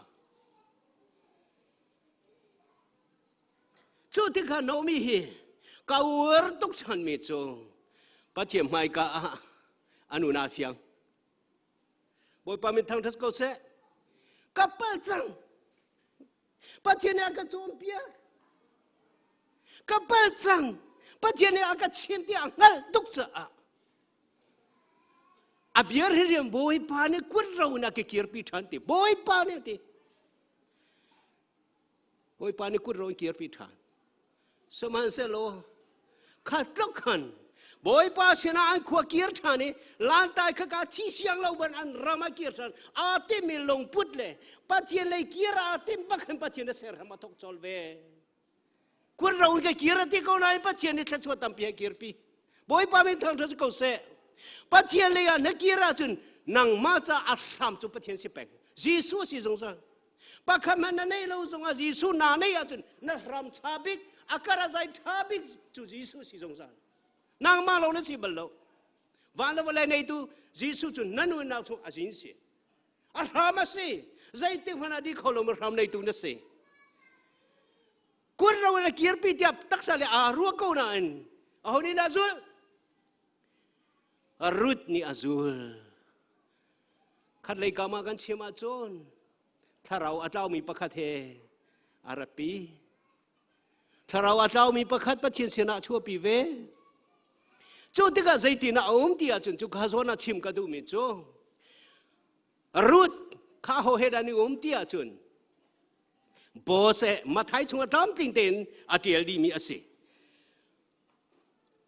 Cu tikah Naomi hi ka uar tuk ṭhanmi cu Pathian hmaika ah a nun aa fiang. Bawipa min thangṭhat ko seh. Ka pal cang. Pathian nih a ka cawnpiak. Ka pal cang. Pathian nih a ka chim ti a hngalh tuk caah a biar hi rian Bawipa nih kut ro in a ka kirpi ṭhan ti. Bawipa nih a ti. Bawipa nih kut ro in kirpi ṭhan. Sihmanhsehlaw kha tluk khan Bawipa sinah an khua kir ṭhan i lantai kha ka thi siang lo ban an ram a kir ṭhan aa timmi lungput le Pathian lei kir aa tim bak hin Pathian a ser ham a thok colh ve. Kut ro in ka kir a ti ko nain Pathian nih thluachuah tampi a kirpi. Bawipa min thangṭhat si ko seh. Pathian lei ah na kir ahcun nangmah ca a hram cu Pathian si peng. Jesuh a si zungzal. Pakhat hmanh na neih lo zongah Jesuh naa neih ahcun na hram ṭha bik, a kar a zai ṭha bik cu Jesuh si zungzal. Nangmah lo na si bal lo. Van le vawlei neitu Jesuh cu na nunnak chung a zin si. A hram a si. Zeitik hmanh ah di kho lo hram neitu na si. Kun ro in a kirpi tiah taksa le aa ruah ko nain aho nih dah zul? Ruth nih a zul. Khatlei kam ah kan chim ahcun thlarau a tlaumi pakhat he a ratpi. Thlarau a tlaumi pakhat Pathian sinah chuahpi ve. Cu tikah zeitin a um ti ahcun cu kha zawn ah chim ka duhmi cu Ruth kha ho he dah ni um ti ahcun Boaz Mathai chungah tlamtling tein a ṭial dihmi a si.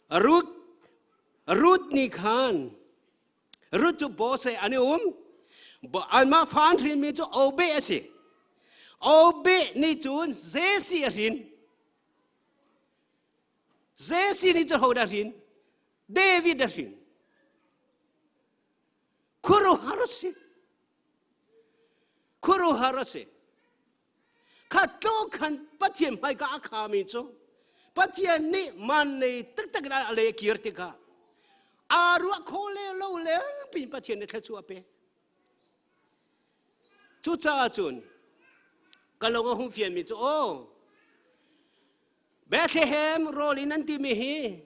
Ruth Ruth nih khan Ruth cu Boaz he an i um. Anmah fa an hrinmi cu Obed a si. Obed nih cun Jesse a hrin. Jesse nih cun hodah a hrin? David a hrin. Khuaruahhar a si. Khuaruahhar a si. Kha tlo khan Pathian hmaika a khami cu Pathian nih man nei taktak in a le kir tikah aa ruah kho le lo le pin Pathian nih thluachuah a pek. Cucaah cun ka lung a hung fianmi cu aw Bethlehem rawl in an timi hi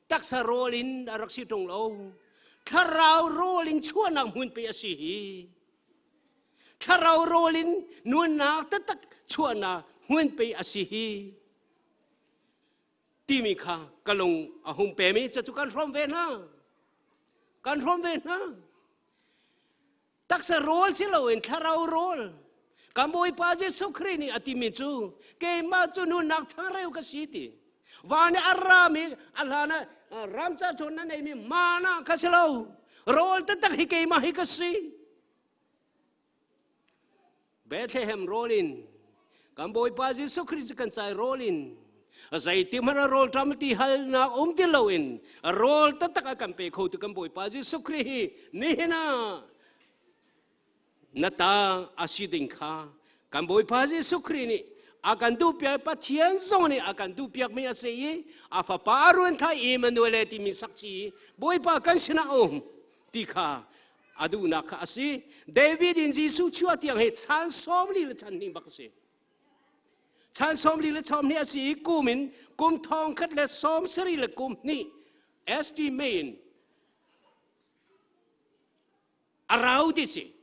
taksa rawl in a rak si ṭung lo thlarau rawl in chuahnak hmun pe a si hi thlarau rawl in nunnak taktak chuahnak hmun pe a si hi timi kha ka lung a hung pem i cucu kan hrawm ve hna kan hrawm ve hna Taksa rawl si loin thlarau rawl. Kan Bawipa Jesuh Khrih nih a timi cu keimah cu nunnak changreu ka si ti. Van i a rami a hlan ah ramca ṭhawn na neimi mana kha si lo. Rawl taktak hi keimah hi ka si. Bethlehem rawl in kan Bawipa Jesuh Khrih cu kan cai rawl in zeiti hmanh a rawl ṭam ti halnak um ti loin rawl taktak a kan pe kho tu kan Bawipa Jesuh Khrih hi nihin ah na ta a si ding kha kan Bawipa Jesuh Khrih nih a kan duhpiak Pathian zong nih a kan duhpiakmi a si i a fapa ruan thai Emmanuel timi sakchi Bawipa kan sinah um ti kha a duhnak kha a si David in Jesuh chuah tiang hi chan 40 le chan hnih bak a si chan 40 le chom hnih a si i kum in kum thong khat le 70 le kum hnih estimate in a rau ti si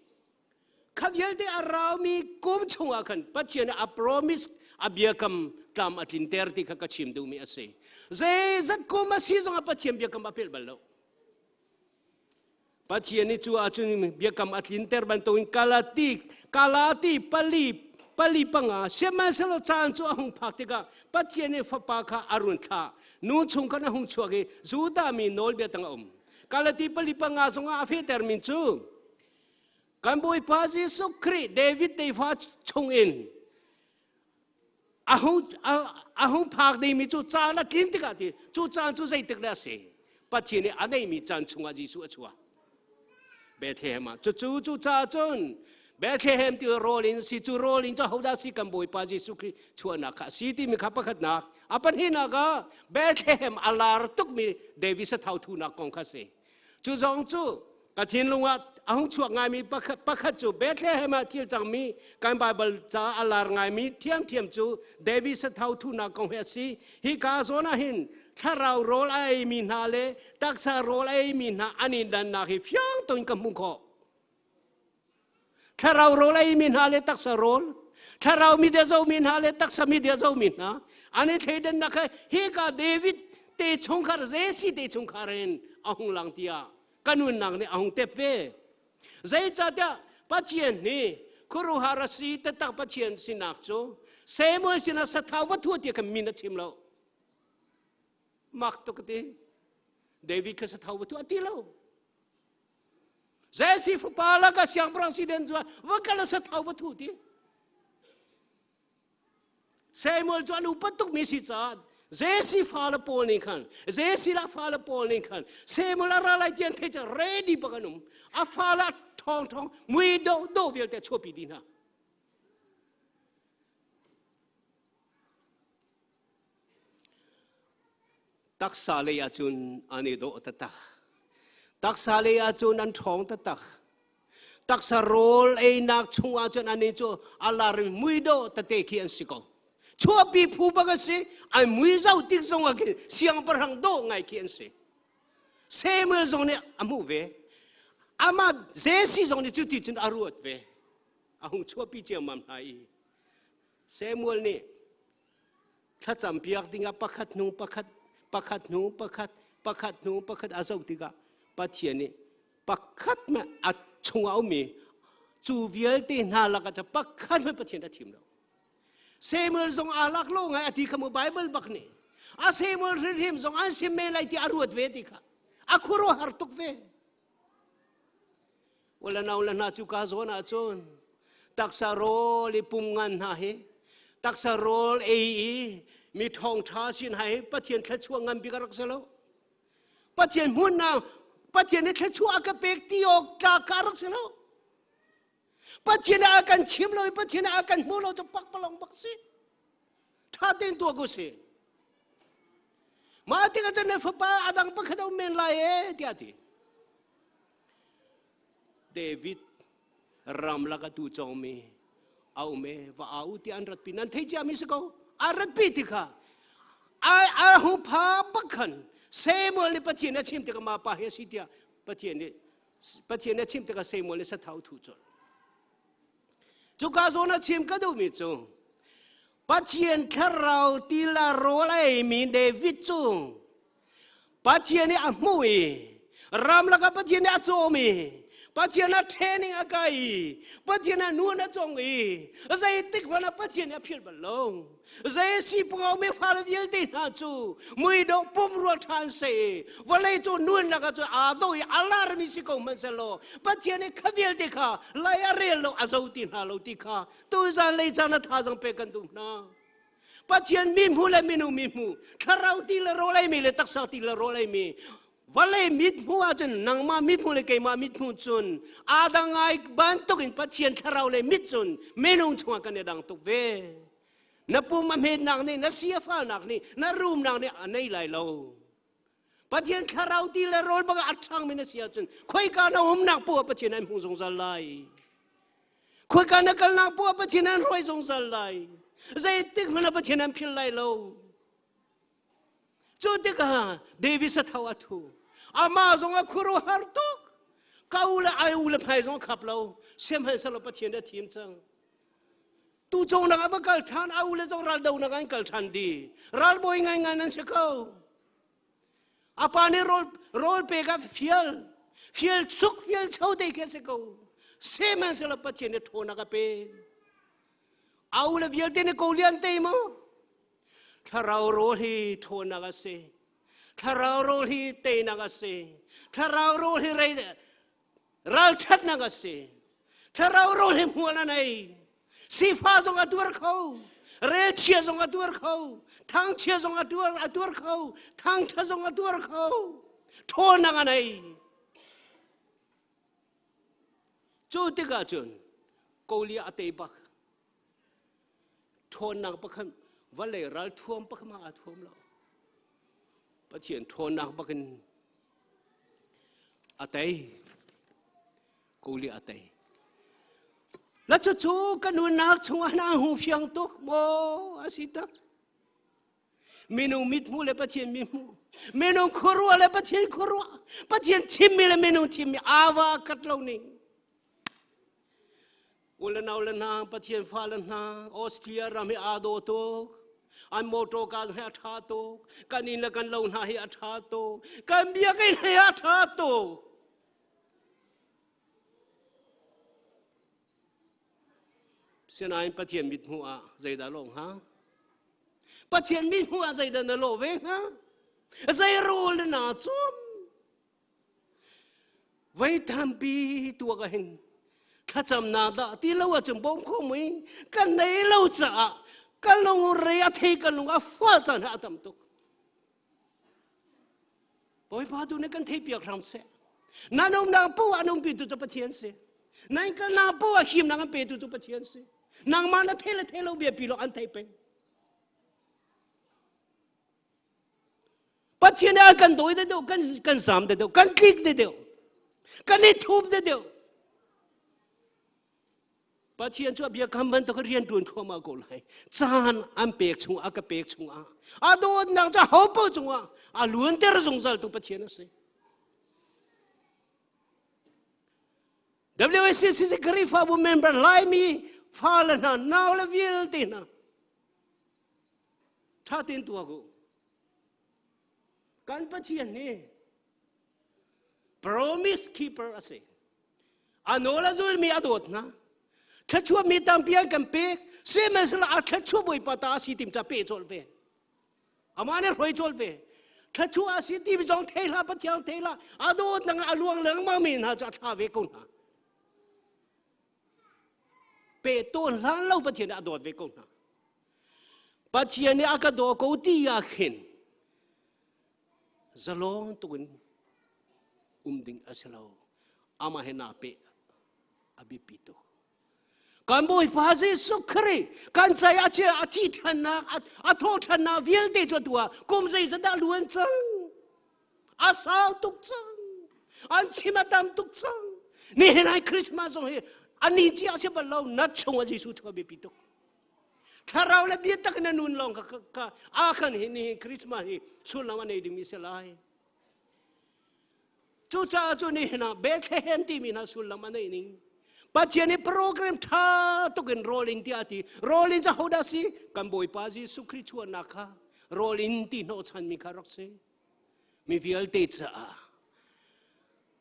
kha vialte a raumi kum chungah khan Pathian a promise a biakam tlam a tlinter ti kha ka chim duhmi a si. Zeizat kum a si zongah Pathian biakam a pelh bal lo. Pathian nih cu ahcun biakam a tlinter bantukin Kalati Kalati pali pali panga sihmanhsehlaw caan cu a hung phak tikah Pathian nih fapa kha a run thlah. Nu chung khan a hung chuak i Judah mi nawlbia tang a um. Kalati pali panga zongah a fehter min cu kan Bawipa Jesuh Khrih David tefa chungin a hung a hung phak dingmi cu caan a tlin tikah ti cu caan cu zeitik dah a si Pathian nih a neihmi caan chungah Jesuh a chuah Bethlehem ah cucu cu caah cun Bethlehem ti rawl in si cu rawl in cu hodah si kan Bawipa Jesuh Khrih chuahnak kha a si timi kha pakhatnak a pahnihnak ah Bethlehem a lar tukmi David sathau thunak kong kha si Cu zong cu ka thinlung ah a hung chuak ngaimi pakhat, pakhat cu Bethlehem ah thil cangmi kan Baibal ca a lar ngaimi thiamthiam cu David sathau thunak kong hi a si. Hi ka zawn ah hin thlarau rawl a eimi hna le taksa rawl a eimi hna an i dannak hi fiang tein ka hmuh khawh. Thlarau rawl a eimi hna le taksa rawl, thlarau mi dia zomi hna le taksa mi dia zomi hna an i thleidannak kha hika David te chungkhar Jesse te chungkhar in a hung lang tiah ka nunnak nih a hung tep ve. Zeicahtiah Pathian nih khuaruahhar a si taktak Pathian sinak cu Samuel sinah sathau va thua tiah kan min a chim lo. Mak tuk ti. David kha sathau va thua ti lo. Jesse fapa laka siangpahrang si den cu va kal sa thau va thu ti. Samuel cu an upat tukmi si caah Jesse fa le pawl nih khan Jesse la fa le pawl nih khan Samuel a ra lai ti an theih ca ready bak an um. A fa la ṭhawng ṭhawng mui do do vialte chuahpi dih hna. Taksa lei ahcun an i dawh taktak. Taksa lei ahcun an ṭhawng taktak. Taksa rawl einak chung ahcun anih cu a lar in muidawh tete khi an si ko. Chuahpi phu bak a si, an mui zoh tik zong ah khin siangpahrang dawh ngai khi an si. Samuel zong nih a hmuh ve. Amah Jesse zong nih cuti cun a ruat ve. A hung chuahpi ciammam hna i Samuel nih thlacam piak dingah pakhat hnu pakhat pakhat hnu pakhat pakhat hnu pakhat a zoh tikah Pathian nih pakhat hmanh a chungah a ummi cu vialte hna lakah cu pakhat hmanh Pathian a thim lo. Samuel zong aa lak lo ngai a ti kha mu Bible bak nih a Samuel hrimhrim zong an sim men lai ti a ruat ve ti kha a khuaruahhar tuk ve. Ula nau le hna cu ka zawn ahcun taksa rawl i pum ngan hna hi taksa rawl ei i mi ṭhawngṭha sin hai Pathian thluachuah ngan bik a rak si lo. Pathian hmunnak Pathian nih thluachuah a ka pek ti awk tlak ka rak si lo. Pathian a kan chim lo i Pathian a kan hmu lo cu pakpalong bak si. Ṭha tein tuah ko si. Mah tikah cun na fapa a dang pakhat a um men lai e tiah a ti. David ramlak a tu cawngmi a um e va au ti an ratpi nan thei cia mi si ko a ratpi ti kha a a hung pha bak khan Samuel nih Pathian a chim tikah ma pa hi a si tiah Pathian nih Pathian a chim tikah Samuel nih sathau thu colh cuka zawn a chim ka duhmi cu Pathian thlarau tila rawl a eimi David cu Pathian nih a hmuh i ramlak ah Pathian nih a cawm i Pathian a training a kai i Pathian a nuan a cong i zeitik hmanh ah Pathian nih a philh bal lo. Zei si pangau mi fale vialte hna cu muidawh pumrua ṭha an si i vawlei cu nuannak ah cun aa do i a larmi si ko hmanhsehlaw Pathian nih kha vialte kha lai a rel lo a zo ti hna lo ti kha tuzan lei caan a thazang pek kan duh hna. Pathian mi hmu le minung mi hmu, thlarau ti le rawl eimi le taksa ti le rawl eimi, vawlei mit hmu ahcun nangmah mit hmu le keimah mit hmu cun aa dang ngai bantukin Pathian thlarau le mit cun minung chungah kan i dang tuk ve. Na pum a hmetnak nih, na si a falnak nih, na rumnak nih a nei lai lo. Pathian thlarau ti le rawl bang a ṭhangmi na si ahcun khoika na umnak poah Pathian an hmuh zungzal lai. Khoika na kalnak poah Pathian an hruai zungzal lai. Zeitik hmanh ah Pathian an philh lai lo. Cu tikah David sathau a thu. Amah zong a khuaruahhar tuk. Ka u le ai u le hmai zong a khap lo. Sihmanhsehlaw Pathian a thim cang. Tu cong nak ava kal than au le zong ral do nak an kal than di. Ral boi ngai ngai nan si ko. Apa nih rawl rawl pe ka fial. Fial chuk fial cho te ke si ko. Sihmanhsehlaw Pathian nih ṭhawnnak a pe. Au le vialte nih ko lian te mu. Thlarau rawl hi ṭhawnnak a si. Thlarau rawl hi teinak a si. Thlarau rawl hi rei ralṭhatnak a si. Thlarau rawl hi hmual a nei. Sifa zong a tuar kho. Relchia zong a tuar kho. Thangchia zong a tuar a tuar kho. Thangṭha zong a tuar kho. Ṭhawnnak a nei. Cu tikah cun Kolia a tei bak. Ṭhawnnak pakhat vawlei ral thuam pakhat ma aa thuam lo. Pathian ṭhawnnak bakin a tei. Kolia a tei. La cucu ka nunnak chungah na hu fiang tuk maw a si tak. Minung mithmuh le Pathian mithmuh. Minung khuaruah le Pathian khuaruah. Pathian chimmi le minung chimmi ava kat lo ning. U le nau le hna, Pathian fale hna, Austria ram hi aa daw tuk. An motor car hi a ṭha tuk. Kan inn le kan lo hna hi a ṭha tuk. Kan biakinn hi a ṭha tuk. Sinain Pathian mithmuh ah zeidah lawh hnga? Pathian mithmuh ah zeidah na lawh ve hnga? Zei rawl na naa cawm? Voi tampi tuak ah hin thlacamnak dah ti lo ahcun bawm kho mui kan nei lo caah kan lung re a thei kan lung a fa caan a tam tuk. Bawipa tu nih kan thei piak hram seh. Nan umnak poah an umpi tu cu Pathian si. Nan kalnak poah himnak an petu cu Pathian si. Nangmah na thei le thei lo bia pi lo an thei peng. Pathian nih a kan dawi deuh kan kan zam deuh kan tlik deuh kan i thup deuh Pathian cu a biakam bantuk rian ṭuan thluahmah ko lai caan an pek chung a ka pek chungah a dawtnak cu ho paoh cungah a luanter zungzal tu Pathian a si WACCC Khrihfabu member Laimi fale hna nau le vialte hna Ṭha tein tuak u. Kan Pathian hi promise keeper a si. A nawl a zulmi a dawt hna. Thluachuahmi tampi an kan pek. Sihmanhsehlaw a thluachuah Bawipa ta a si tim ca pe colh ve. Amah nih hruai colh ve. Thluachuah a si timi zong thei hlah Pathian thei hlah. A dawt nang a luang lengmang mi hna cu a thla ve ko hna. Pe tawn hlan lo Pathian nih a dawt ve ko hna. Pathian nih a ka daw ko ti ah khin zalong tukin um ding a si lo. Amah he naa peh a biapi tuk. Kan Bawipa Jesuh Khrih kan cai a chia a thi ṭhannak a thawh ṭhannak vialte cu atu ah kum zeizat dah luan cang? A sau tuk cang. An chim a tam tuk cang. Nihin ai Christmas zong hi ani cia a si bal lo na chung ah Jesuh chu a biapi tuk. Thlarau le biatak na nun lawng ka ka a khan hi nihin Christmas hi sullam a nei dingmi si lai. Cucaah cu nihin ah Bethlehem timi hna sullam a neih ning. Pathian i program tha tuk in rolling tiah a ti. Rolling cu hodah si? Kan Bawipa Jesuh Khrih chuahnak kha rolling ti hnawhchanmi kha rak si. Mi vialte caah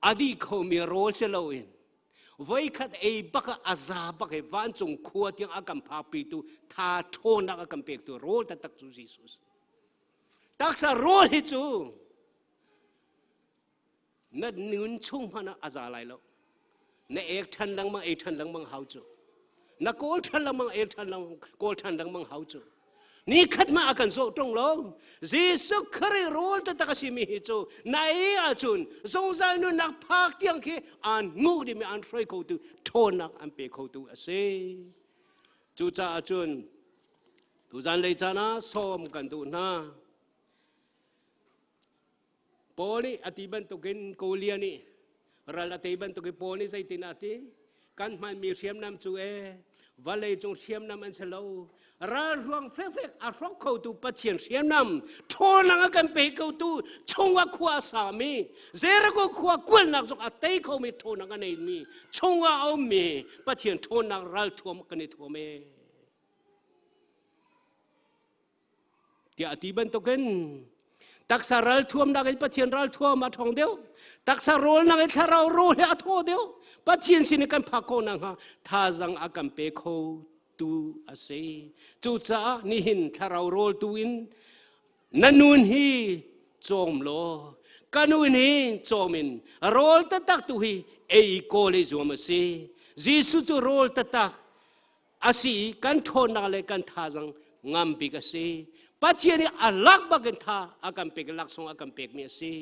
a dih khomi rawl si loin voikhat ei bak ah a za bak i vancung khua tiang a kan phakpitu tha ṭhawnnak a kan pektu rawl taktak cu Jesuh taksa rawl hi cu na nun chung hmanh ah a za lai lo na ek ṭhan lengmang ei ṭhan lengmang hau cu na kawl ṭhan lengmang ei ṭhan lengmang kawl ṭhan lengmang hau cu ni khat mah a kan zawh ṭung lo Jesuh Khrih rawl taktak a simi hi cu na ei ahcun zungzal nunnak phak tiang khi aan nguh dimi aan hruai khotu ṭhawnnak an pe khotu a si cucaah cun tuzan lei caan ah sawm kan duh hna Paul nih a ti bantukin Kolia nih ral a tei bantukin Paul nih zeitin a ti? Kan hmanmi hriamnam cu e vawlei cung hriamnam an si lo. Ral ruang fekfek a hrawk khotu Pathian hriamnam ṭhawnang a kan pe khotu chungah khua a sami Jericho khua kulhnak zong a tei khomi ṭhawnang a neimi chungah a ummi Pathian ṭhawnnak ralthuam kan i thuam e. Tiah a ti bantukin taksa ral thuam nak in Pathian ral thuam a ṭhawng deuh. Taksa rawl nak in thlarau rawl he a thaw deuh. Pathian sin in kan phak khawh nakhnga thazaang a kan pe kho tu a si. Cucaah nihin thlarau rawl tu in na nun hi cawm law ka nun hi cawm in rawl taktak tu hi ei kawl i zuam a si. Jesuh cu rawl taktak a si i kan ṭhawnnak le kan thazaang ngam bik a si. Pathian nih a lak bakin tha a kan pek laksawng a kan pekmi a si.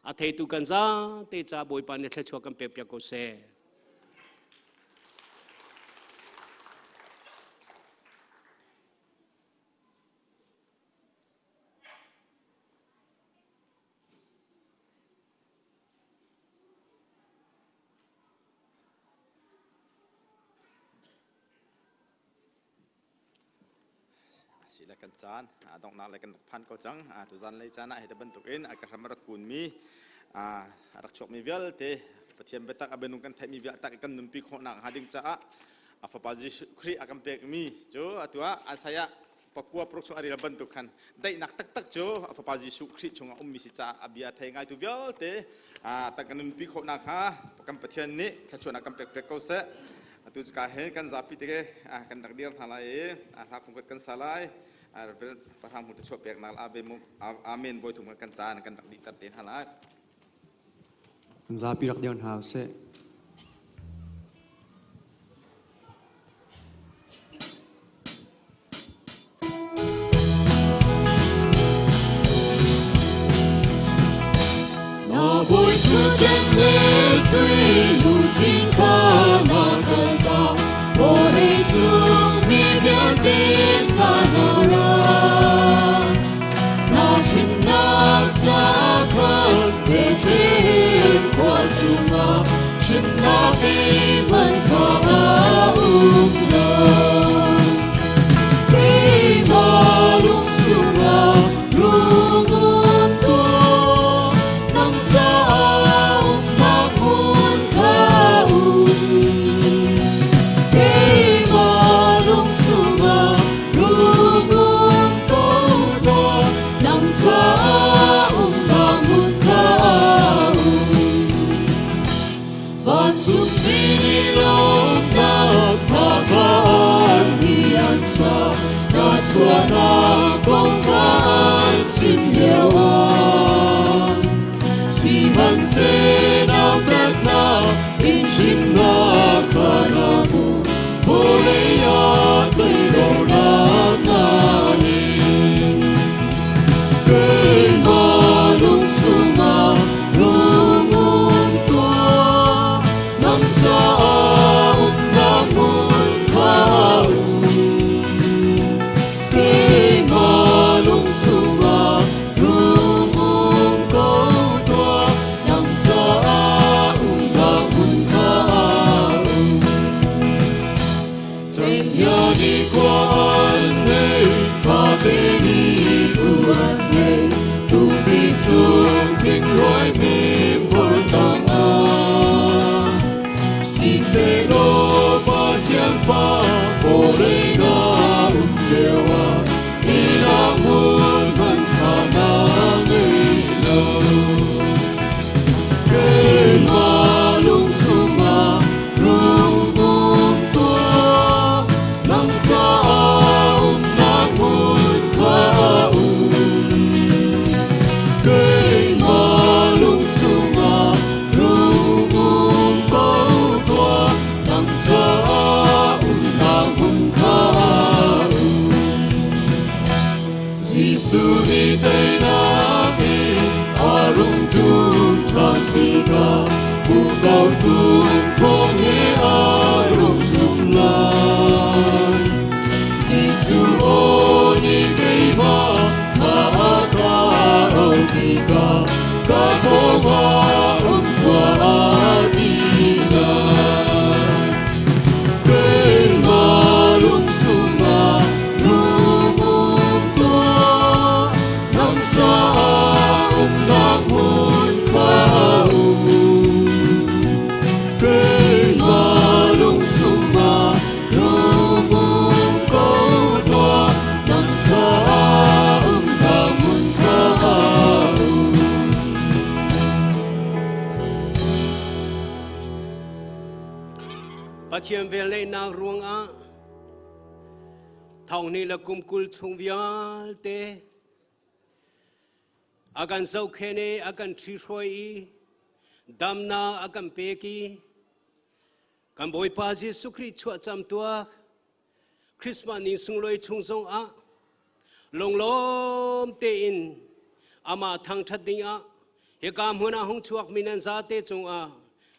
A theitu kan zaate ca Bawipa nih thluachuah kan pek piak ko seh. Si le kan caan donghnak le kan rak phan ko cang. Tuzan lei caan ah hi bantukin a ka hram a rak kunmi a rak chuakmi vialte Pathian biatak a bianung kan theihmi vialte kan nunpi khawhnak hnga ding caah a fapa Jesuh Khrih a kan pekmi cu atu ah Isaiah pakua paruk chung a rel bantuk khan daihnak taktak cu a fapa Jesuh Khrih chungah ummi si caah a bia thei ngaitu vialte tak kan nunpi khawhnak kha kan Pathian nih thluachuahnak kan pek pek ko seh. Atu cu ka hen kan zapi te kan rak dir hna lai i hla fungkhat kan sa lai. Pahrang hmu te chuah pek nak ave amen voi thum kan caan kan rak dih ter te hna lai. Kan zapi rak dir hna usih. Na bawi thutden le sui luchin kha na kalta vawlei cung mi vialte ca na ra. Na hrimnak ca khan Bethlehem khua chungah hrimnak man kha a um lo. Keimah lung sungah rung um tuah, nang caah umnak hmun kha um. Keimah lung chungah rung um ko tuah, nang caah umnak hmun kha um. Vancungmi nih lawmhnak hna kha an ni an sa, na chuahnak kong kha an chim lioah. Sihmanhseh nautatnak in hrimhnak kha na hmuh, vawlei ah toidornak na in. Keimah lung chungah rung um tuah, nang caah umnak hmun kha um. Keimah lung chungah rung um ko tuah, Pathian velngeihnak ruangah thonghnih le kum 20 chung vialte a kan zohkhen i a kan ṭhihruai i damnak a kan pek i kan Bawipa Jesuh Khrih chuahcam tuak Christmas ni sunglawi chung zong ah lunglawm tein amah thangṭhat dingah hika hmun ah hung chuak mi nan zate cungah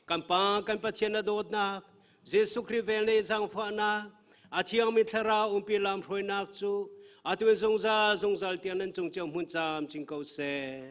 kan Pa kan Pathian a dawtnak Jesuh Khrih vel nih zaangfahnak a thiangmi thlarau umpi lam hruainak cu atu in zungzal zungzal tiang nan cung cio hmun camcin ko seh.